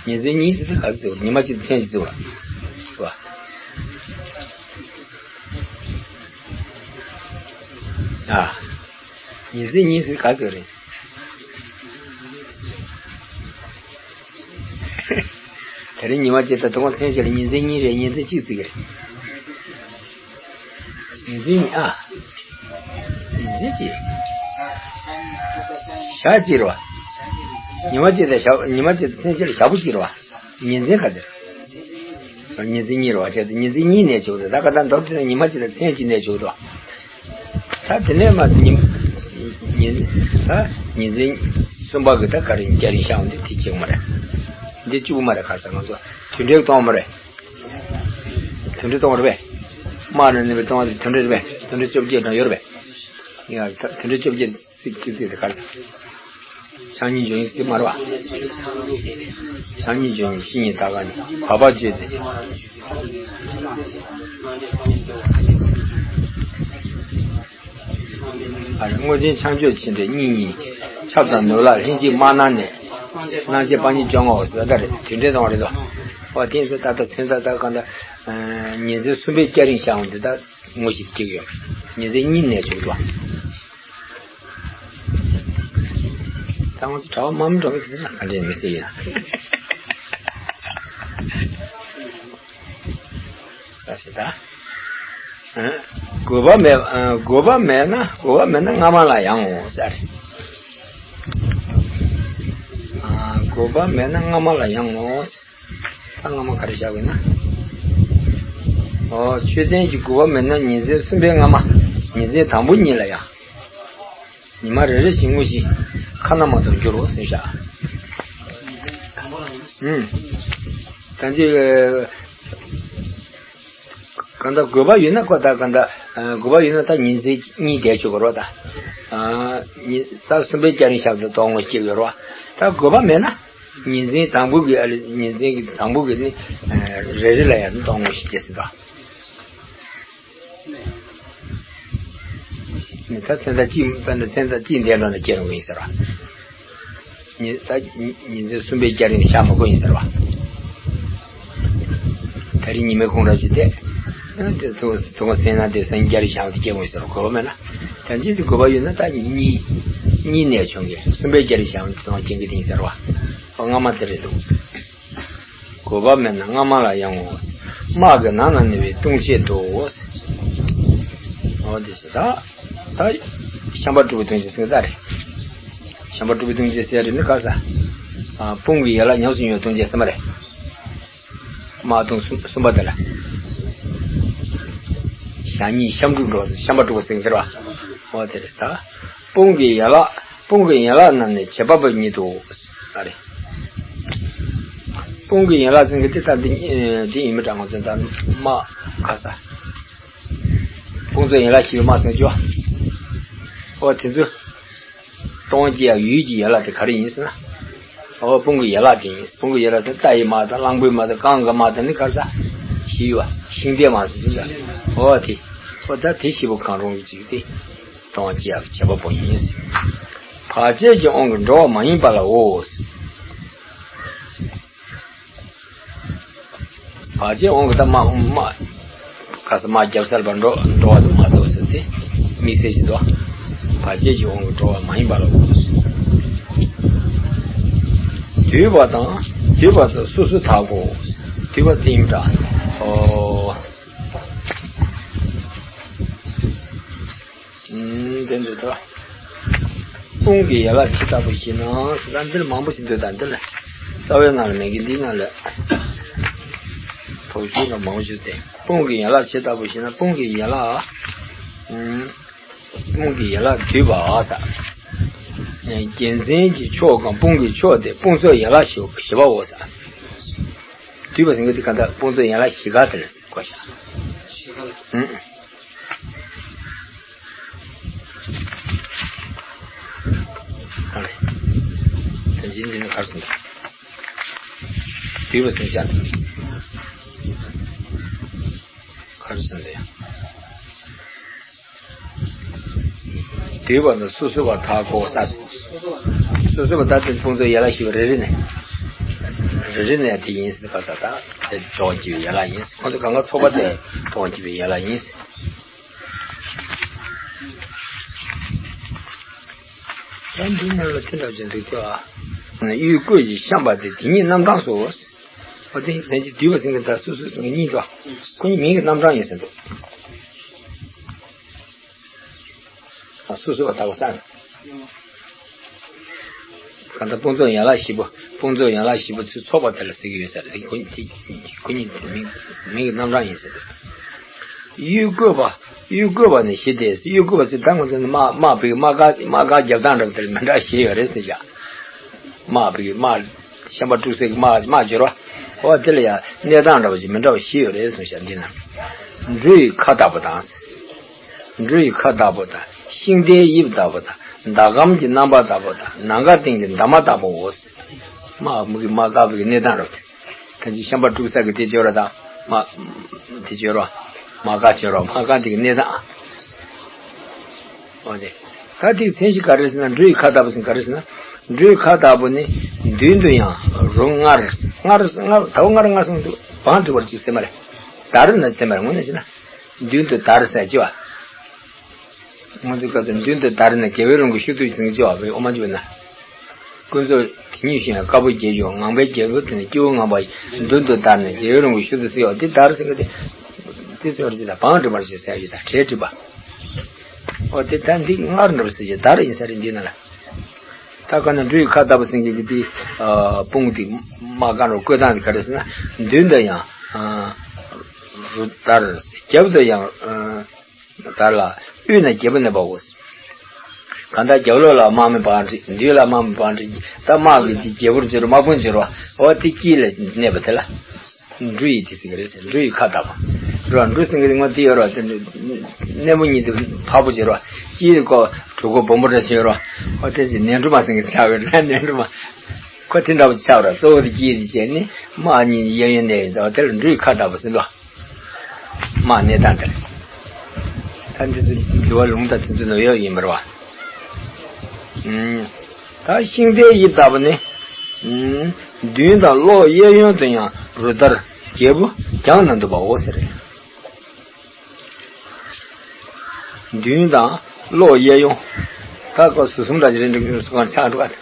ཉིན་མཚན་གཉིས་ཟེར་ཏེ་ག་ཟེར་ཉི་མ་གཅིག་མཚན་གཅིག་ཟེར་བ། ཨ། ཉིན་མཚན་གཉིས་ཟེར་ག་ཟེར་རེད། དེ་རིང་ཉི་མ་གཅིག་དང་དུ་མ་མཚན་གཅིག་ལ་ཉིན་མཚན་གཉིས་རེད། ཉིན་མཚན་གཅིག་ཟེར་གི་རེད། ཉིན་མཚན་གཉིས་ཨ། ཉིན་མཚན་གཅིག་ཞག་གཅིག་རེད་བ། ཉི་མ་གཅིག་དང་ཞག་ཉི་མ་གཅིག་དང་མཚན་གཅིག་ལ་ཞག་པོ་གཅིག་རེད་བ། ཉིན་མཚན་ག་ཚོད། ཉིན་མཚན་གཉིས་རེད་བ། བྱས་ཏེ་ཉིན་མཚན་གཉིས་གནས་ཆོག་ཏོ། ད་ག་ད་མདོར་བསྡུས་ན་ཉི་མ་གཅིག་དང་མཚན་གཅིག་གནས་ཆོག་ཏོ། ད་དེ་ནས་མ་ཉིན་ཉིན་ད་ཉིན་མཚན་གསུམ་པ་གི་ད་ག་རེ་སྐྱ་རེངས་ཤར་འོང་དུས་དེ་གཅིག་མ་རེད། འདི་གཅིག་པུ་མ་རེད། ག་རེ་ཟེར། ང་ཚོ་དུད་འགྲོའི་གཏོང་བ་མ་རེད། དུད་འགྲོའི་གཏོང་བ་རེད་པས། དམག་ནང་ནས་གཏོང་བ་དེ་དུད་འགྲོ་རེད་པས། དུད་འགྲོ་བཅོ་བརྒྱད་གྲངས་ཡོད་རེད་པས། ཡ། དུད་འགྲོ་བཅོ་བརྒྱད་ཚིག་གཅིག་ཚིག་དེ་ག་རེ་ཟེར། ཕྱག་གཉིས་འཇོམས་ཡིན་ཟེར་མ་རེད་པ། ཕྱག་གཉིས་འཇོམས་ཡིན། བཤེས་གཉེན་དག་ག་ནི་བག་པ་བཅད་དེ། ཨ་རེ། དངོས་འཛིན་ཆང་སྐྱོར་ཆེ་འདྲེ་གཉིས་གཉིས། ཆབ་དང་ནོར་ལྷ་ལྷན་ཅིག་དམག་ནང་ནས། སྣང་བྱེད་སྤང་གཉེན་བཅོ་ལྔ་འོ་ཟེར། ད་རེད། དུད་འགྲོའི་གཏོང་བ་རེད་དོ། འོ་དེ་ཡིན་ཟེར། ད་ལྟ་མཚན་རྟགས་ད་གང་ལྟར། ཉི་འཛིན་གསུམ་པའི་སྐྱ་རེངས་ཤར་འོང་དེ་ད་ངོ་ཤེས་ཀྱི་ཡོད། ཉི་འཛིན་གཉིས་གནས་བྱུང་འདུག། ད་ང་ཚོ་གྲྭ་པ་མང་མི་འགྲོ་གི་དེ་ན་ག་འདྲས་མི་སྲིད་ཡིན། ས་ཞིག་ད། ཨ། དགོས་པ་མེད། ཨ། དགོས་པ་མེད་ན། དགོས་པ་མེད་ན་སྔ་མ་ལ་ཡང་འོང་ཟེར། ཨ། དགོས་པ་མེད་ན་སྔ་མ་ལ་ཡང་འོང་། ད་སྔ་མ་ག་རེ་བཞག་པ་ཡིན་ན། ཨོ། ཆོས་ཅན་གྱི་དགོས་པ་མེད་ན་ཉིན་མཚན་གསུམ་པའི་སྔ་མ། ཉིན་མཚན་དང་པོ་ཉིད་ལ་ཡང་། ཉི་མ་རེ་རེ་བཞིན་དངོས་གཞི་ཁ་ན་མ་ཐོར་འགྱུར་རོ་ཟེར་བཞག། ཨུམ། ད་ཅི། གང་ལྟར་དགོས་པ་ཡོད་ན་ཁོ། ད་གང་ལྟར། ཨ། དགོས་པ་ཡོད་ན་ད་ཉིན་མཚན་གཉིས་བསྡད་ཆོག་གི་རེད་པ། ད། ཨ། ཉི། ད་གསུམ་པའི་སྐྱ་རེངས་ཤར་དུས་གཏོང་ངོ་ཤེས་ཀྱི་ཡོད་རེད་པ། ད་དགོས་པ་མེད་ན། ཉིན་མཚན་དང་པོ་གི། ཨ་ལེ། ཉིན་མཚན་གྱི་དང་པོ་གི་ནི། ཨ། རེ་རེ་ལ་ཡང་གཏོང་ངོ་ཤེས་ཀྱི་ཟེར་ད། ནི་ད་མཚན་རྟགས་གཅིག། ད་ནི་མཚན་རྟགས་གཅིག་འདས་འགྲོ་ན་སྐྱེ་རུང་ཡིན་ཟེར་བ། ཉི། ད་ཉི་མཚན་གསུམ་པའི་སྐྱ་རེངས་ཤར་མ་དགོས་ཡིན་ཟེར་བ། ད་རིང་ཉི་མའི་ཁོང་ར་ཅིག་བལྟས། ཨ། དེ་ཐུག་ཐུག་པ་སེང་ན་དེ་སང་སྐྱ་རེངས་ཤར་དེ་སྐྱེ་དགོས་ཟེར་བ། དགོས་པ་མེད་ན། ད་ཅི་དེ་དགོས་པ་ཡོད་ན་ད་གཉིས། གཉིས་གནས་བྱུང་གི། གསུམ་པའི་སྐྱ་རེངས་ཤར་དེ་ཚང་སྐྱེ་གི་དེ་ཡིན་ཟེར་བ། ཨོ། སྔ་མ་དེ་རེད་འདུག། དགོས་པ་མེད་ན་སྔ་མ་ལ་ཡང་འོང་། དམག་གི་ནང་ན་གནས་པའི་ལྟུང་བྱེད་དོ། འོ་དེ་ཟེར་ད། ད་ཤམ་པ་དྲུག་པོའི་ལྟུང་བྱེད་ཟེར་གི་ད་རེད། ཤམ་པ་དྲུག་པོའི་ལྟུང་བྱེད་ཟེར་རེད་ནི་ག་ས། ཨ། དཔུང་གི་ཡན་ལག་ཉམས་སུ་མྱོང་བའི་ལྟུང་བྱེད་ཟེར་མ་རེད། དམག་ལྟུང་གསུམ་གསུམ་པ་དེ་ལ། ཞག་གཉིས་ཤམ་དྲུག་འགྲོ། ཤམ་པ་དྲུག་པོ་ཟེར་གི་ཟེར་བ། འོ་དེ་རེད་ད། དཔུང་གི་ཡན་ལག། དཔུང་གི་ཡན་ལག་རྣམས་ནི་བྱེད་པ་པོ་ཉིད་དོ། ཨ་རེ། དཔུང་གི་ཡན་ལག་ཟེར་གི་དེ་ད་འདི། འདི་ཡིན་མི་འདྲ། ང་ཚོ་ད་དམག་ག་ས། དཔུང་ཚོགས་ཡན་ལག་བཞི་པའི་དམག་ཟེར་གྱི། ཨོ་དེ་ཚོ། གཏོང་བྱེད་ཡུལ་གྱི་ཡན་ལག་དེ་ག་རེ་ཡིན་ཟེར་ན། ཨོ་དཔུང་གི་ཡན་ལག་དེ་ཡིན། དཔུང་གི་ཡན་ལག་ཟེར་རྟ་ཡི་དམག་དང་གླང་པོའི་དམག་དང་གངྒཱའི་དམག་དང་ནི་ག་རེ་ཟེར། བཞི་པ་ཤིང་རྟའི་དམག་ཟེར་གྱི། ཨོ་དེ། ཨོ་ད་དེ་བཞི་པོ་གང་རུང་གི་ཅིག་དེ། གཏོང་བྱེད་ཡག་བྱེད་པ་པོ་ཡིན། བར་ཆད་ཀྱི་དབང་གིས་འགྲོ་བ་མ་ཡིན་པ་ལའོ། བར་ཆད་དབང་གིས་ད་དམག་དམག་ག་ས་དམག་རྒྱབ་སར་བ་འགྲོ་འགྲོ་བ་དུ་མ་གཏོགས་ཟེར་ཏེ་དམིགས་བསལ་ཞིག་འདུག། བར་ཆད་ཀྱི་དབང་གིས་འགྲོ་བ་མ་ཡིན་པ་ལའོ། འདུས་པ་དང་འདུས་པ་དང་སོ་སོར་བརྟག་གོ། འདུས་པ་དེ་ཡིན་འདྲ། ཨོ། ཨུམ། དེ་འདྲ་ད། དཔུང་གི་ཡན་ལག་ཇི་ལྟ་བུ་ཞེ་ན། ད་འདིར་མང་པོ་ཞིག་འདུག། ད་འདི་ལ་རྩ་བའི་ནང་ལ་མེད་ཀི། འདི་ནང་ལ་དོགས་གཞི་ལ་མང་པོ་ཞིག་སྟེ། དཔུང་གི་ཡན་ལག་ཇི་ལྟ་བུ་ཞེ་ན། དཔུང་གི་ཡན་ལག། ཨུམ། དཔུང་གི་ཡན་ལག་འདུས་པ་ཟེར། རྒྱལ་མཚན་གྱི་མཆོག་གམ་དཔུང་གི་མཆོག་སྟེ། དཔུང་ཚོགས་ཡན་ལག་བཞི་བཞི་པའོ་ཟེར། འདུས་པ་ཟེར་མཁན་དེ་གང་ལྟར་དཔུང་ཚོགས་ཡན་ལག་བཞི་ག་ཟེར་གོ་ཤག། ཨུམ། ཨ་རེ། ད་འདི་འདི་ནི་ག་རེ་ཟེར་འདུག། འདུས་པ་ཟེར་བཞག་འདུག། ག་རེ་ཟེར་འདུག་ཡ། འདུས་པ་དང་སོ་སོར་བརྟག་གོ་ས། སོ་སོར་བརྟག་དེ་དཔུང་ཚོགས་ཡན་ལག་བཞི་པོ་རེ་རེ་ནས། རེ་རེ་ནས་དེ་ཡིན་ཟེར་ག་ས། ད་དེ་གཏོང་བྱེད་པའི་ཡན་ལག་ཡིན། ཁོང་ཚོ་གང་ག་ཚོགས་པ་དེ་གཏོང་བྱེད་པའི་ཡན་ལག་ཡིན། ད་འདི་ནང་ལ་དེ་འདྲ་ཅིག་འདུག་ཀྱང་། དབུས་བརྐོས་ཀྱི་བཤམས་པ་དེ་དེ་ཉིད་རྣམ་གྲངས་སོ། འོ་དེ་ལན་གཅིག་འདུས་པ་ཟེར་མཁན་དང་སོ་སོ་ཟེར་མཁན་གཉིས་འདུག། ཁོ་གཉིས་མིང་གི་རྣམ་གྲངས་ཡིན་ཟེར་འདུག། སོ་སོ་བ་དག་པ་སང་། གང་ལྟར་དཔུང་ཚོགས་ཡན་ལག་བཞི་པོ། དཔུང་ཚོགས་ཡན་ལག་བཞི་པོ་ཚུར་ཚོགས་པ་དེ་ལ་ཟེར་གྱི་ཡོད་ས་རེད། ཁོ་གཉིས་དེ། ཁོ་གཉིས་དེ་མིང་མིང་གི་རྣམ་གྲངས་ཡིན་ཟེར་འདུག། དབུས་བརྐོས་པ། དབུས་བརྐོས་པ་ནི་བཞི་སྟེ། དབུས་བརྐོས་པ་ཟེར་ད་ང་ཚོ་ནི་དམག་དམག་བོད་དམག་སྒར་དམག་སྒར་རྒྱབ་སྟངས་འདྲ་པོ་དེ་ལ་མི་འདྲ་བ་བཞི་ཡོད་རེད་ཟེར་བཞག། དམག་བོད་དམག་ ཤམ་པ་དཀྲུག་སའི་དམག་དམག་བྱེད་རོགས། འོ་དེ་ལ་ཡང་གནས་སྟངས་འདྲ་བ་ཞིག་མི་འདྲ་བ་ཞིག་ཡོད་རེད་གསུངས་ཤག་འདི་ན། འབྲུ་ཡི་ཁ་ལྟ་བུ་དང་། འབྲུ་ཡི་ཁ་ལྟ་བུ་དང་། ཤིང་རྟའི་དབྱིབས་ལྟ་བུ་དང་། ཟླ་གམ་གྱི་རྣམ་པ་ལྟ་བུ་དང་། ནམ་མཁའ་སྟེང་གི་འདབ་མ་ལྟ་བུའོ། དམག་མི་གི་དམག་བཀག་པའི་གནས་སྟངས་རེད། ད་ཅི་ཤམ་པ་དཀྲུག་ས་གི་དེ་སྦྱོར་བ་དང་། དམག་དེ་སྦྱོར་བ། དམག་བཀག་སྦྱོར་བ། དམག་བཀག་དེ་གི་གནས་སྟངས། འོ་དེ། ད་དེ་མཚན་གཞི་ག་རེ་ཟེར་ན། འབྲུ་ཡི་ཁ་ལྟ་བུ་ཟེར་ག་རེ་ཟེར་ན། འབྲུ་ཡི་ཁ་ལྟ་བུ་ནི། མདུན་དུ་ཡང་རུ་སྔར། སྔར་སྔར་ཟླ་བ་སྔར་སྔར་སོང་དུས་བང་བསྒྲིགས་པར་བྱེད་ཟེར་མ་རེད། དར་ན་ཟེར་མ་རེད། དངོས་གནས་བྱས་ན། མདུན་དུ་དར་ཟེར་གྱི་བ། ང་ཚོའི་སྐབས་སུ་མདུན་དུ་བདར་ནས་རྒྱལ་བའི་རང་གི་ཤུལ་དུ་ཟིན་གྱི་བ། ཨོ་མ་འཇུ་ན། ཀུན་རྫོབ་དེ་ཉིད་ཤེས་ཡང་དཀར་པོ་རྒྱལ་གྱུར། ངང་པའི་རྒྱལ་པོ་དེ་ནི་སྐྱེ་བོ་ངང་པ་ཡི། མདུན་དུ་བདར་ནས་རྒྱལ་བའི་རང་གི་ཤུལ་དུ་ཟིན་ཡོད་དེ། དར་ཟེར་གི་དེ། དེ་ཟེར་བར་ཅི་ལ་བང་བསྒྲིགས་པར་བྱེད་ཟེར་ཡོད་ད། གྲལ་བསྒྲིགས་པ། ཨོ་དེ་ད་འདི་སྔར་འགྲོ་ཟེར་གྱི་དར་ཡིན་ས་རེད་འདི་ན་ལ། ད་ག་ན་འབྲུ་ཡི་ཁ་ལྟ་བུ་ཟེར་གྱི་འདི་དེ། དཔུང་དེ་དམག་གང་རུ་བཀོད་སྟངས་དེ་ག་རེ་ཟེར་ན། མདུན་དུ་ཡང་རུ་དར། རྒྱབ་ཏུ་ཡང་། དར་ལ་དབུས་ན་རྒྱལ་པོ་གནས་པའོ། གང་ལྟར་རྒྱབ་ལོགས་ལ་དམག་མི་བང་བསྒྲིགས། མདུན་ལ་དམག་མི་བང་བསྒྲིགས། ད་དམག་གི་དེ་རྒྱལ་པོར་འགྱུར། དམག་དཔུང་འགྱུར་བ། འོ་དེ་དཀྱིལ་ལ་གནས་པ་དེ་ལ། འབྲུ་ཡི་དེ་ཟེར་གི་རེད་ཟེར། འབྲུ་ཡི་ཁ་ལྟ་བུ། འབྲུ་འབྲུ་ཟེར་གི་རེད། ངོ་དེ་ཡོད་ར། དེ་འབྲུ་སྣེ་མོ་གཉིས་དེ་ཕར་བུ་འགྱུར་བ། དཀྱིལ་ཁོ་གྲུ་གུ་སྦོམ་པོ་འདྲ་ཞིག་ཡོད་ར། འོ་དེ་ཟེར་ནས་འབྲུ་མ་ཟེར་གི་ཆགས་ཡོད་ར། ནས་འབྲུ་མ། ཁོ་དེ་འདྲ་བོ་ཆགས་ར། གཙོ་བོ་དེ་དཀྱིལ་དེ་བྱས་ནས་དམག་གཉིས་གཡས་གཡོན་གནས་ཡོད་ཙང་། འོ་དེ་ལ་འབྲུ་ཡི་ཁ་ལྟ་བུ་ཟེར་ལོ། དམག་གནས་སྟངས་དེར། ད་འདི་ཚོ་འདུལ་བ་ལུང་དང་དེ་ཚོ་ནོར་ཡོད་ཡིན་པར་བ། ཨུམ། ད་ཤིང་རྟའི་དབྱིབས་ལྟ་བུ་ནི། ཨུམ། མདུན་དང་གློ་གཡས་གཡོན་དུ་ཡང་རུ་དར་རྒྱལ་པོ་རྒྱང་ན་འདུག་པའོ་ཟེར། མདུན་དང་གློ་གཡས་གཡོན། ད་ཀོ་ཟུར་གསུམ་འདྲ་ཅིག་རེད་འགྲིག་གི་སུ་གང་ཆགས་འགྲོ་ག།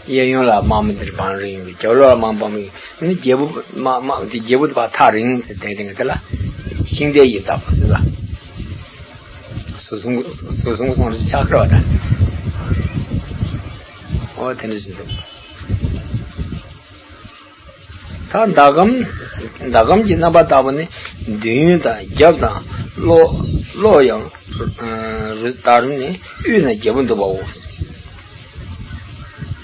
གཡས་གཡོན་ལ་དམག་མི་འདིར་བང་རིང་གི། རྒྱབ་ལོགས་ལ་དམག་དམག་མི་ནི་རྒྱལ་པོ་དམག་དམག་དེ་རྒྱལ་པོ་དེ་བ་ཐག་རིང་ཟེར། དེ་དེ་དེ་ལ་ཤིང་རྟའི་དབྱིབས་ལྟ་བུ་ཟེར་ལ། ཟུར་གསུམ་ཟུར་གསུམ་སོང་རེ་ཆགས་ཁ་བ་འདྲ། ཨོ་དེ་འདྲ་ཞིག་འདུག་ད་ཟླ་གམ། ཟླ་གམ་གྱི་རྣམ་པ་ལྟ་བུ་ནི། མདུན་དང་རྒྱབ་དང་གློ། གློ་ཡང་རུ་དར་ནི་དབུས་ན་རྒྱལ་པོ་འདུག་པའོ།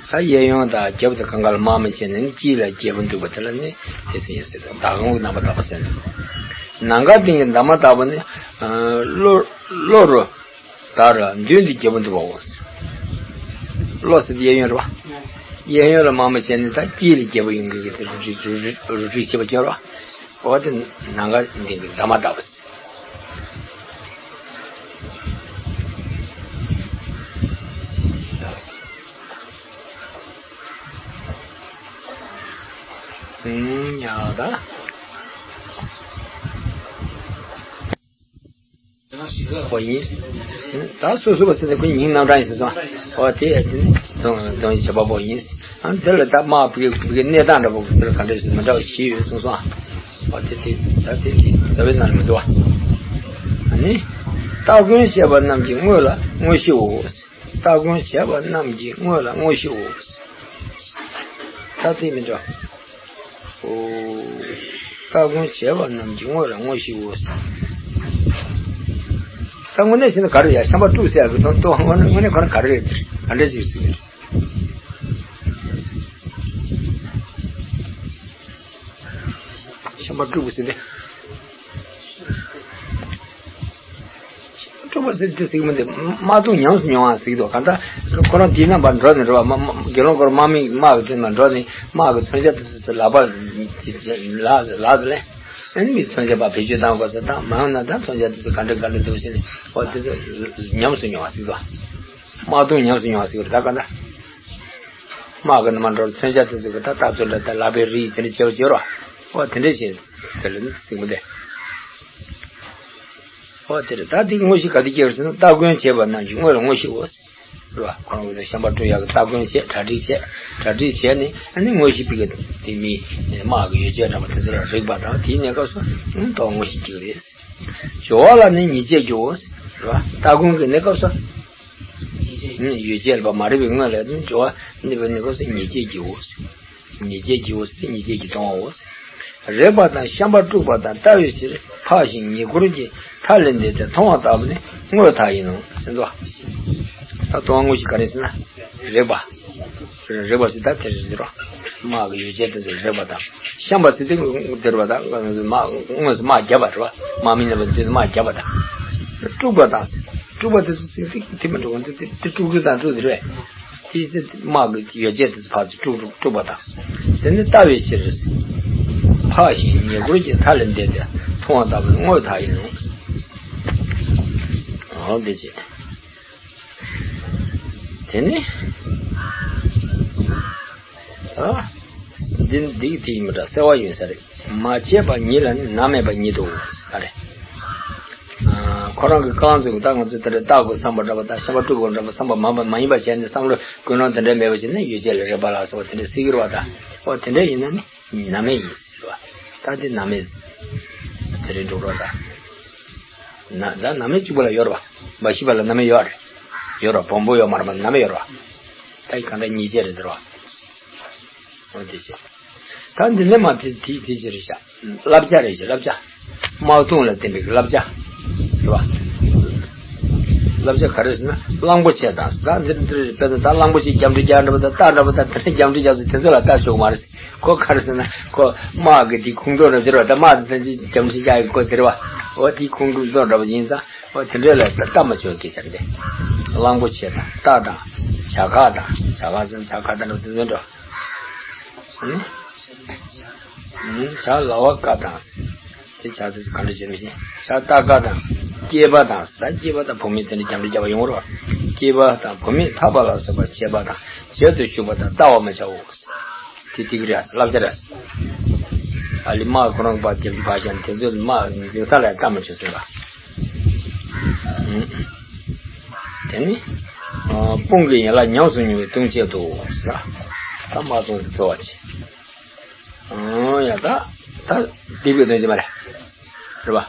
ད་གཡས་གཡོན་དང་རྒྱབ་དང་གང་ག་ལ་དམག་མི་བྱས་ནས་ནི་དཀྱིལ་ལ་རྒྱལ་པོ་འདུག་པ་དེ་ལ་ནི་དེ་ཚོ་ཡིན་ཟེར། ཟླ་གམ་གྱི་རྣམ་པ་ལྟ་བུ་ཟེར་ནས། ནམ་མཁའ་སྟེང་གི་འདབ་མ་ལྟ་བུ་ནི། གློ། གློ་རུ། དར་མདུན་དུ་རྒྱལ་པོ་འདུག་པའོ། གློ་ཟེར་དེ་གཡས་གཡོན་རེད་པ། གཡས་གཡོན་ལ་དམག་མི་བྱས་ནས་ད་དཀྱིལ་ལ་རྒྱལ་པོ་ཡོང་གི་གི་དེ་རུ་རུ་རུ་རུ་བྱེད་པ་སྦྱོར་བ། འོ་དེ་ནམ་མཁའ་སྟེང་གི་འདབ་མ་ལྟ་བུ་ཟེར། ཡག་ད། པོ་ཡིན། ད་སོ་སོ་བ་ཟེར་ན་ཁོ་ཉིང་རྣམ་གྲངས་ཡིན་ཟེར་སོང་། ཨོ་དེ་དེ་ནི་དོན་དོན་བྱེད་པ་པོ་ཡིན། ཨ་དེ་ལ་ད་དམག་བུ་གའི་བུ་གའི་གནས་སྟངས་འདྲ་པོ་དེ་ལ་ག་འདྲ་ཞིག་མི་འདྲ་བ་ཞིག་ཡོད་གསུངས་སོང་། ཨོ་དེ་དེ་ད་དེ་དེ་རྩ་བའི་ནང་ལ་མི་འདུག་བ། ཨ་ནི། སྟ་གོན་བྱས་པ་རྣམས་ཀྱི་དངོས་ལ་དངོས་གཞིའོ། སྟ་གོན་བྱས་པ་རྣམས་ཀྱི་དངོས་ལ་དངོས་གཞིའོ། ད་དེ་མི་འདྲ། ཨོ། སྟ་གོན་བྱས་པ་རྣམས་ཀྱི་དངོས་ལ་དངོས་གཞིའོ། ད་དངོས་གནས་བྱས་ན་ག་རེ་ཡ། ཤམ་པ་དཀྲུག་ཟེར་ཡ་གི་དོན་དུ་དངོས་གནས་དངོས་གནས་ཁོ་རང་ག་རེ་རེད། ག་འདྲ་ཞིག་ཟེར། ཤམ་པ་དཀྲུག་པོ་ཟེར་ཏེ། སྤྲུལ་པ་ཟེར་དེ་ཟེར་གི་མི་འདུག་དམག་དུང་ཉམས་སུ་མྱོང་བ་ཟེར་གི་འདུག་གང་ལྟར་ཁོ་རང་དེའི་རྣམ་པར་འགྲོ་ནས་རེད་བ། དམག་དམག་དགེ་སློང་སྐོར་དམག་མི་དམག་གི་དོན་ལ་འགྲོ་ནས་དམག་གི་མཚོན་ཆ་དེ་ཚོ་ལག་པར་ལག་ལག་ལས། ཨ་ནི་མི་མཚོན་ཆ་པ་བེད་སྤྱོད་བཏང་དགོས་ཟེར། ད་མ་འོངས་ན་ད་མཚོན་ཆ་དེ་ཚོ་ག་འདྲ་ག་འདྲ་འདུག་ཟེར་ནས། འོ་དེ་ཚོ་ཉམས་སུ་མྱོང་བ་ཟེར་གི་འདུག་དམག་དུང་ཉམས་སུ་མྱོང་བ་ཟེར་གི་རེད། ད་གང་ལྟར་དམག་གི་ནང་མ་འགྲོ་མཚོན་ཆ་དེ་ཚོ་གི་ད་ལྟ་ཚོད་འདྲ་ད་ལག་པའི་རིགས་དེ་འདྲ་བྱེད་པ་བྱེད་རོགས། འོ་དེ་འདྲ་བྱེད་ཟེར་ལ་ཟེར་གི་མི་འདུག་འོ་དེ་རེད། ད་དེ་དངོས་གཞི་ག་དུས་སྐྱེ་བ་ཟེར་ན། སྟ་གོན་བྱས་པ་རྣམས་ཀྱི་དངོས་ལ་དངོས་གཞིའོ། རེད་བ། ཁོ་རང་གི་ཤམ་པ་དཀྲུག་ཡག་གི་སྟ་གོན་བྱས། གྲ་སྒྲིག་བྱས། གྲ་སྒྲིག་བྱས་ནས་ཨ་ནི་དངོས་གཞི་པའི་གི་དེ་མི་དམག་གི་ཡོ་བྱད་འདྲ་པོ་དེ་ཚོ་ལ་རེག་པ་དང་། དེའི་གནས་སྐབས་སུ་ཨང་ཏོག་དངོས་གཞི་སྐྱེ་གི་རེད། སྦྱོར་བ་ལ་ནི་ཉེས་བྱས་ཀྱིའོ། རེད་བ། སྟ་གོན་གྱི་གནས་སྐབས་སུ། ཡོ་བྱད་ལ་མ་རེག་པའི་སྔོན་ལ་ནི་སྦྱོར་བ་གནས་པའི་གནས་སྐབས་སུ་ཉེས་བྱས་ཀྱིའོ། ཉེས་བྱས་ཀྱིའོ་ཟེར་ཏེ་ཉེས་བྱས་ཀྱིས་སྟོང་བའོ། རེག་པ་དང་ཤམ་པ་དཀྲུགས་པ་དང་ལྟ་བའི་ཕྱིར་འཕགས་ཤིང་ཉེ་འཁོར་གྱི་མཐའ་ལས་འདས་ཏེ་མཐོང་བ་ལྟ་བུ་ནི་དངོས་མཐའ་ཡིན་ནོ་ཟེར་དོ། ད་མཐོང་བ་དངོས་གཞི་ག་རེ་ཟེར་ན། རེག་པ། རེག་པ་ཟེར་ད་དེ་རེད་རོ། དམག་གི་ཡོ་བྱད་དེ་ཚོ་རེག་པ་དང་། བཤམས་པ་ཟེར་དེ་དེ་རེད་པ་དང་། དམག་དངོས་སུ་དམག་བརྒྱབ་པ་རེད་པ། དམག་མི་རྣམ་པ་ཚོས་དམག་བརྒྱབ་པ་དང་། དཀྲུགས་པ་དང་། དཀྲུགས་པ་དེ་ཚོ་ཟེར་དེ་དེ་མི་འགྲོ་གི་འདུག་དེ་དཀྲུག་རྒྱུ་དང་དཀྲུག་དེ་རེད། དེ་ཚོ་དམག་གི་ཡོ་བྱད་དེ་ཚོ་ཕར་ཚུར་དཀྲུག་དཀྲུག་དཀྲུག་པ་དང་། དེ་ནི་ལྟ་བའི་ཕྱིར། འཕགས་ཤིང་ཉེ་འཁོར་གྱི་མཐའ་ལས་འདས་ཏེ་མཐོང་བ་ལྟ་བུའི་དངོས་མཐའ་ཡིན་ནོ། འོ་དེ་བྱས། དེ་ནི། ཨ། འདི་འདི་དེ་ཡིན་མི་འདྲ་གསལ་བ་ཡོད་ས་རེད། མ་སྐྱེས་པ་ཉིད་ལ་ནི་མནར་མེད་པ་ཉིད་དོ། ཨ་རེད། ཨ། ཁོ་རང་གི་རྐང་ཚུགས་ད་ང་ཚོ་དེ་འདྲ་བཏགས་དགོས་བསམ་པ་འདྲ་པོ་དང་བཤམས་པ་དཀྲུག་དགོས་འདྲ་པོ་བསམ་པ་མ་མ་ཡིན་པ་བྱས་ནས་བསམ་བློ་ཀུན་སློང་དེ་འདྲ་མེད་པ་བྱས་ན་ཡོ་བྱད་ལ་རེག་པ་ལ་སོགས་པ་དེ་འདྲ་སྲིད་ཀྱི་རེད་པ་དང་། ཨོ་དེ་འདྲ་ཡིན་ན་ནི་མནར་མེད་ཡིན་ཟེར་བ། ད་དེ་མནར་མེད་དེ་རེད་འགྲོ་རོགས་དང་། ན་ད་མནར་མེད་གཅིག་པོ་ལ་ཡོད་རེད་པ། མ་ཤི་བ་ལ་མནར་མེད་ཡོད་རེད། ཡོད་རེད་བ། བོང་བུ་ཡོད་མ་རེད་པ། མནར་མེད་ཡོད་རེད་བ། ད་ཡི་གང་འདྲ་ཉིད་ཅན་རེད་ཟེར་བ། འོ་དེ་བྱས། ད་འདི་ནས་མ་དེ་དེ་དེ་ཅི་རེད་ཤག་བསླབ་བྱ་རེད་ཤག་བསླབ་བྱ། དམག་དོན་ལ་བརྟེན་པའི་བསླབ་བྱ། རེད་བ། བསླབ་བྱ་ག་རེ་ཟེར་ན་གླང་པོ་ཆེ་དང་ད་འདིར་འདིར་དཔེར་ན་ད་གླང་པོ་ཆེ་རྒྱབ་འདྲུ་རྒྱག་འདྲ་པོ་དང་རྟ་འདྲ་པོ་དང་དེ་འདྲ་རྒྱབ་འདྲུ་རྒྱག་སོང་དེ་ཚོ་ལ་ལྟ་ཆོག་གི་མ་རེད། ཁོ་ག་རེ་ཟེར་ན་ཁོ་དམག་གི་དེ་ཁུངས་གཏོགས་འདྲ་ཟེར་བ་དང་དམག་དེ་ཚོ་རྒྱབ་འདྲུ་རྒྱག་གི་ཁོ་དེ་རེད་བ། འོ་དེ་ཁུངས་གཏོགས་འདྲ་པོ་ཡིན་ཙང་འོ་དེ་འདྲ་ལ་ལྟ་མ་ཆོག་གི་ཟེར་ཏེ། གླང་པོ་ཆེ་དང་རྟ་དང་བྱ་ཁ་དང་བྱ་ཁ་ཟེར་ན་བྱ་ཁ་དང་འདྲ་པོ་དེ་ཚོ་འདྲ། ཨུམ། ཨུམ། བྱ་ལ་བ་ཀ་དང་། དེ་བྱ་དེ་ག་འདྲ་བྱེད་མི་ཤེས། བྱ་རྟ་ཀ་དང་། སྐྱེས་པ་དང་། ད་སྐྱེས་པ་དང་བུད་མེད་དེ་འདྲ་རྒྱབ་འདྲུ་རྒྱབ་པ་ཡོང་རོགས། སྐྱེས་པ་དང་བུད་མེད་ཐར་པ་ལ་སོགས་པ་བྱེད་པ་དང་བྱེད་དུ་ཞུགས་པ་དང་ལྟ་བ་མི་བྱའོ། དེ་དེ་གི་རེད། བསླབ་བྱ་རེད། ཨ་ལི་དམག་ཁོ་རང་པ་རྒྱབ་འདྲུ་ཕར་བཞག་དེ་ཚོ་དམག་འཛིང་ས་ལ་ལྟ་མི་ཆོག་ཟེར་བ། ཨུམ། དེ་ནི། ཨ། དཔུང་གི་ཡན་ལག་ཉམས་སུ་མྱོང་བའི་ལྟུང་བྱེད་དོ། ཟེར། ད་མ་སོང་དེ་ཚོ་བ་ཆེ། ཨང་། ཡ་ད། ད་སྡིག་པའི་ལྟུང་བྱེད་མ་རེད། རེད་པ། རེད་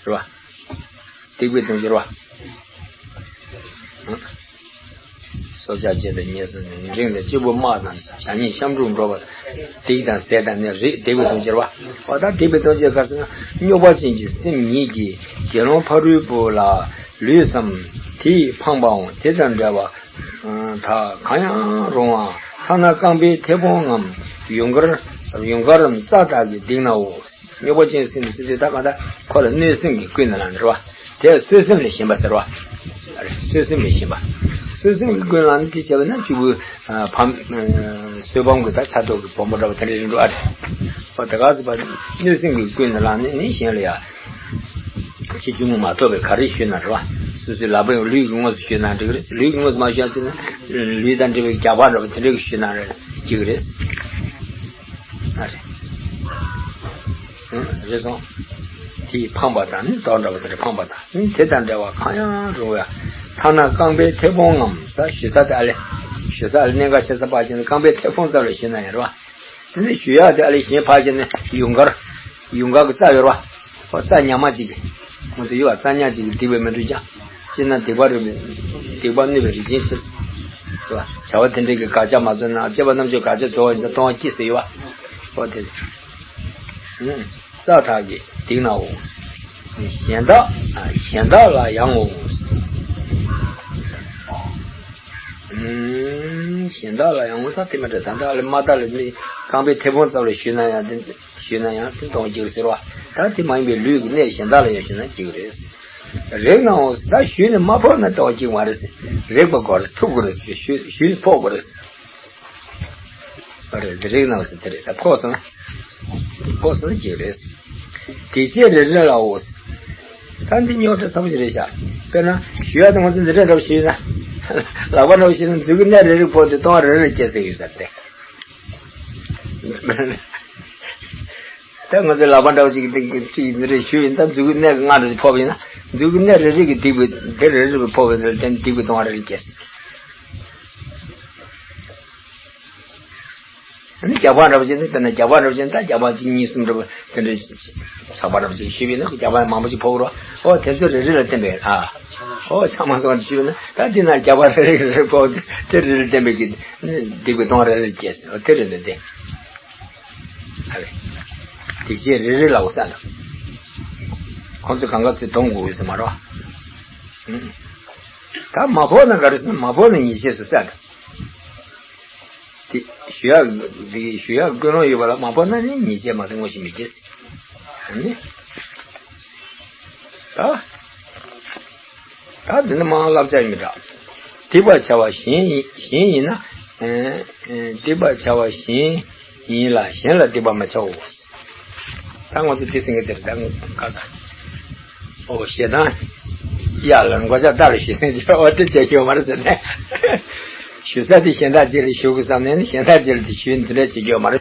པ། སྡིག་པའི་ལྟུང་བྱེད་རེད་པ། ཨང་། སྲོག་ཆགས་བཅས་དང་ཉེ་སར་འབྲིང་དང་གཅིག་པུ་དམག་དང་ཞག་ཉིན་གཤམ་དྲུད་འགྲོ་བ། སྡིག་དང་ཟས་དང་ནི་རིགས་སྡིག་པའི་ལྟུང་བྱེད་རེད་པ། འོ་ད་སྡིག་པའི་ལྟུང་བྱེད་ག་རེ་ཟེར་ན་རྙོག་པ་ཅན་གྱི་སེམས་ཉིད་ཀྱིས་དགེ་སློང་ཕ་རོལ་པོ་ལ་ལུས་སམ། དེ་ཡིས་འཕངས་པའང་དེ་དང་འདྲ་བ། ད་གང་ཡང་རུང་བ་ཐ་ན་རྐང་པའི་མཐེ་བོང་ངམ་ཡུངས་ཀར་ཡུངས་ཀར་རྩྭ་དག་གིས་བསྡིགས་ནའོ། རྙོག་པ་ཅན་སེམས་ཟེར་དུས་ད་གང་ལྟར་ཁོ་ལ་གནོད་སེམས་ཀྱིས་ཀུན་ནས་བསླངས་ནས་རེད་པ། དེ་གསོད་སེམས་ལས་གཞན་པ་ཟེར་བ། གསོད་སེམས་ལས་གཞན་པ། གསོད་སེམས་ཀྱིས་ཀུན་བསླངས་ནས་དེ་བྱས་པ་ན་གཅིག་པུ་ཕམ། གསོད་ཕམ་གྱི་ད་ཆ་ཐོག་གི་བུ་མོ་འདྲ་པོ་དེ་འདྲ་རེད་འགྲོ་ཨ་རེད། འོ་དེ་ག་ཟེར་བ་གནོད་སེམས་ཀྱིས་ཀུན་ནས་བསླངས་ནས་ནི་གཞན་ལ་ཡ། ཕྱི་གཅུང་མ་ཐོབ་པའི་ག་རེ་ཞུས་ན་རེད་པ། སོ་སོའི་ལག་པས་ལུས་ཀྱི་དངོས་སུ་ཞུས་ན་འགྲིག་གི་རེད། ལུས་ཀྱི་དངོས་སུ་མ་ཞུས་ན་ལུས་དང་འབྲེལ་བའི་རྒྱགས་པ་འདྲ་པོ་དེ་འདྲ་གི་ཞུས་ན་རེད་འགྲིག་གི་རེད། ཨ་རེད། ཨང་། རེད་སོང་། དེས་འཕངས་པ་དང་ནི་དོགས་འདྲ་པོ་དེ་འདྲ་འཕངས་པ་དང་ནི་དེ་དང་འདྲ་བ་གང་ཡང་རུང་བ། ཐ་ན་རྐང་པའི་མཐེ་བོང་ངམ་ཟེར་ཞུ་ས་དེ་ཨ་ལེ། ཞུ་ས་ཨ་ལེ་གནད་འགག་ཆེ་ས་ཕར་ཕྱིན་ནས་རྐང་པའི་མཐེ་བོང་ཙམ་ལ་ཞུས་ན་ཡང་རེད་པ། དེ་ནས་ཞུ་ཡག་དེ་ཨ་ལེ་གཞན་ཕར་ཕྱིན་ནས་ཡུངས་ཀར། ཡུངས་ཀར་གྱི་རྩ་ཡོད་རེད་པ། ཨོ་རྩ་ཉག་མ་གཅིག་གིས། ང་ཚོ་ཡོད་པ་རྩ་ཉག་གཅིག་གིས་སྡིག་པ་མི་འགྲུབ་ཀྱང་། སྤྱིར་ན་སྡིག་པ་རུ། སྡིག་པ་གནོད་པའི་རིགས་ཅན་ཕྱིར། རེད་པ། བྱ་བ་དེ་འདྲའི་གི་དགག་བྱ་མ་བརྩམས་ན་སྤྱོད་པ་རྣམ་དཔྱོད་དགག་བྱ་རྫོགས་པ་ཡིན་ཙང་ལྟུང་བ་སྐྱེ་ཟེར་ཡོད་པ། ཨོ་དེ། ཨུམ། རྩྭ་དག་གིས་བསྡིགས་ནའོ། གཞན་དག་གཞན་དག་ལ་ཡང་ངོ་། ཨུམ། གཞན་དག་ལ་ཡང་ངོ་ཚ་དེ་མ་འདྲ་ད་ལྟ་ལ་མ་དག་ལ་ནི་རྐང་པའི་མཐེ་བོང་ཙམ་ལ་ཞུས་ན་ཡང་དེ་ཞུས་ན་ཡང་དེ་ལྟུང་བ་སྐྱེ་གི་ཟེར་བ། ད་དེ་མ་ཡིན་པའི་ལུས་ཀྱི་གནས་གཞན་དག་ལ་ཡང་ཞུས་ན་སྐྱེ་གི་རེད། རེག་ནའོ་ད་ཞུས་ནས་མ་ཕོག་ན་ལྟུང་བ་སྐྱེ་གི་མ་རེད། རེག་པ་དགོས་རེད། ཐུབ་དགོས་རེད། ཞུས་ཞུས་ནས་ཕོག་དགོས་རེད། ཨ་རེ་རེག་ནའོ་ཟེར་དེ་རེད། ད་ཕོག་སོང་ན། ཕོག་སོང་ན་སྐྱེ་གི་རེད། དེ་ཚེ་རེ་རེ་ལའོ། ད་འདི་རྙོག་དྲ་ཚ་པོ་ཞིག་རེད་ཤག་དཔེར་ན་ཞུ་ཡག་དེ་ང་ཚོ་འདི་འདྲ་འདྲ་པོ་ཞིག་ཡིན་ན། ལག་པ་འདྲ་པོ་ཞིག་ན་མཛུབ་གུ་སྣེ་རེ་རེ་ཕོག་དུས་ལྟུང་བ་རེ་རེ་སྐྱེ་སྲིད་ཡོད་ས་རེད། ད་ང་ཚོའི་ལག་པ་འདྲ་པོ་ཅིག་གིས་ཅིག་འདི་འདྲ་ཞུས་ཡིན། ད་མཛུབ་གུ་སྣེ་ལྔ་འདྲ་ཞིག་ཕོག་པ་ཡིན་ན་མཛུབ་གུ་སྣེ་རེ་རེ་གིས་སྡིག་པའི་དེ་རེ་རེ་ཕོག་པ་ཡིན་ན་དེ་ནི་སྡིག་པའི་ལྟུང་བ་རེ་རེ་སྐྱེ་སྲིད། ཨ་ནི་རྒྱགས་པ་འདྲ་པོ་ཅིག་ནི་དེ་ནི་རྒྱགས་པ་འདྲ་པོ་ཅིག་ནི་ད་རྒྱགས་པ་གཅིག་གཉིས་གསུམ་འདྲ་པོ་དེ་འདྲ་ཟག་པ་འདྲ་པོ་ཅིག་ཞུས་པ་ཡིན་ན་རྒྱགས་པ་མང་པོ་ཅིག་ཕོག་གི་རེད། ཨོ་དེ་ཚོ་རེ་རེ་ལ་བརྟེན་པའི་ཨ། ཨོ་ཚང་མ་སོང་ཞུས་པ་ཡིན་ན་ད་དེ་ན་རྒྱགས་པ་རེ་རེ་རེ་ཕོག་དེ་རེ་རེ་ལ་བརྟེན་པའི་གི་སྡིག་པའི་ལྟུང་རེ་རེ་སྐྱེས་ཨོ་དེ་རེ་རེ་ལ་བརྟེན། ཨ་རེ། སྡིག་བྱེད་རེ་རེ་ལའོ་ཟེར་དང་། ཁོང་ཚོ་གང་ག་ཚོས་གཏོང་དགོས་ཡོད་ས་མ་རེད། ཨང་། ད་མ་ཕོག་ན་ག་རེ་ཟེར་ན་མ་ཕོག་ན་ཉེས་བྱས་སུ་ཟེར་དང་། དེ་ཞུ་ཡག་དེ་ཞུ་ཡག་ཀུན་སློང་ཡོད་པ་ལ་མ་བབས་ན་ནི་ཉེས་བྱས་མ་དེ་ངོ་ཤེས་མི་བྱེད། ཨ་ནི། ད། ད་འདི་ནི་མང་བསླབ་བྱ་ཡིན་འདྲ། སྡིག་པར་བྱ་བ་གཞན་ཡིན་གཞན་ཡིན་ན། ཨེ་ཨེ་སྡིག་པར་བྱ་བ་གཞན་ཡིན་ལ་གཞན་ལ་སྡིག་པར་མ་བྱའོ། ད་ང་ཚོ་འདི་ཟིན་གི་དེར་ད་ང་ག་ས། ཨོ་ཞེ་སྡང་། ཡ་ལ་མགོ་ཆ་ལྟ་རུ་ཞུ་སེམས་ཀྱི་ཨོ་དེ་བྱེད་རྒྱུ་མ་རེད་ཟེར་ནས། ཞུ་ས་དེ་གཞན་དག་ཅིག་ལ་ཞུ་དགོས་བསམ་ནས་ནི་གཞན་དག་ཅིག་ལ་དེ་ཞུས་འདི་འདྲ་བྱེད་རྒྱུ་མ་རེད།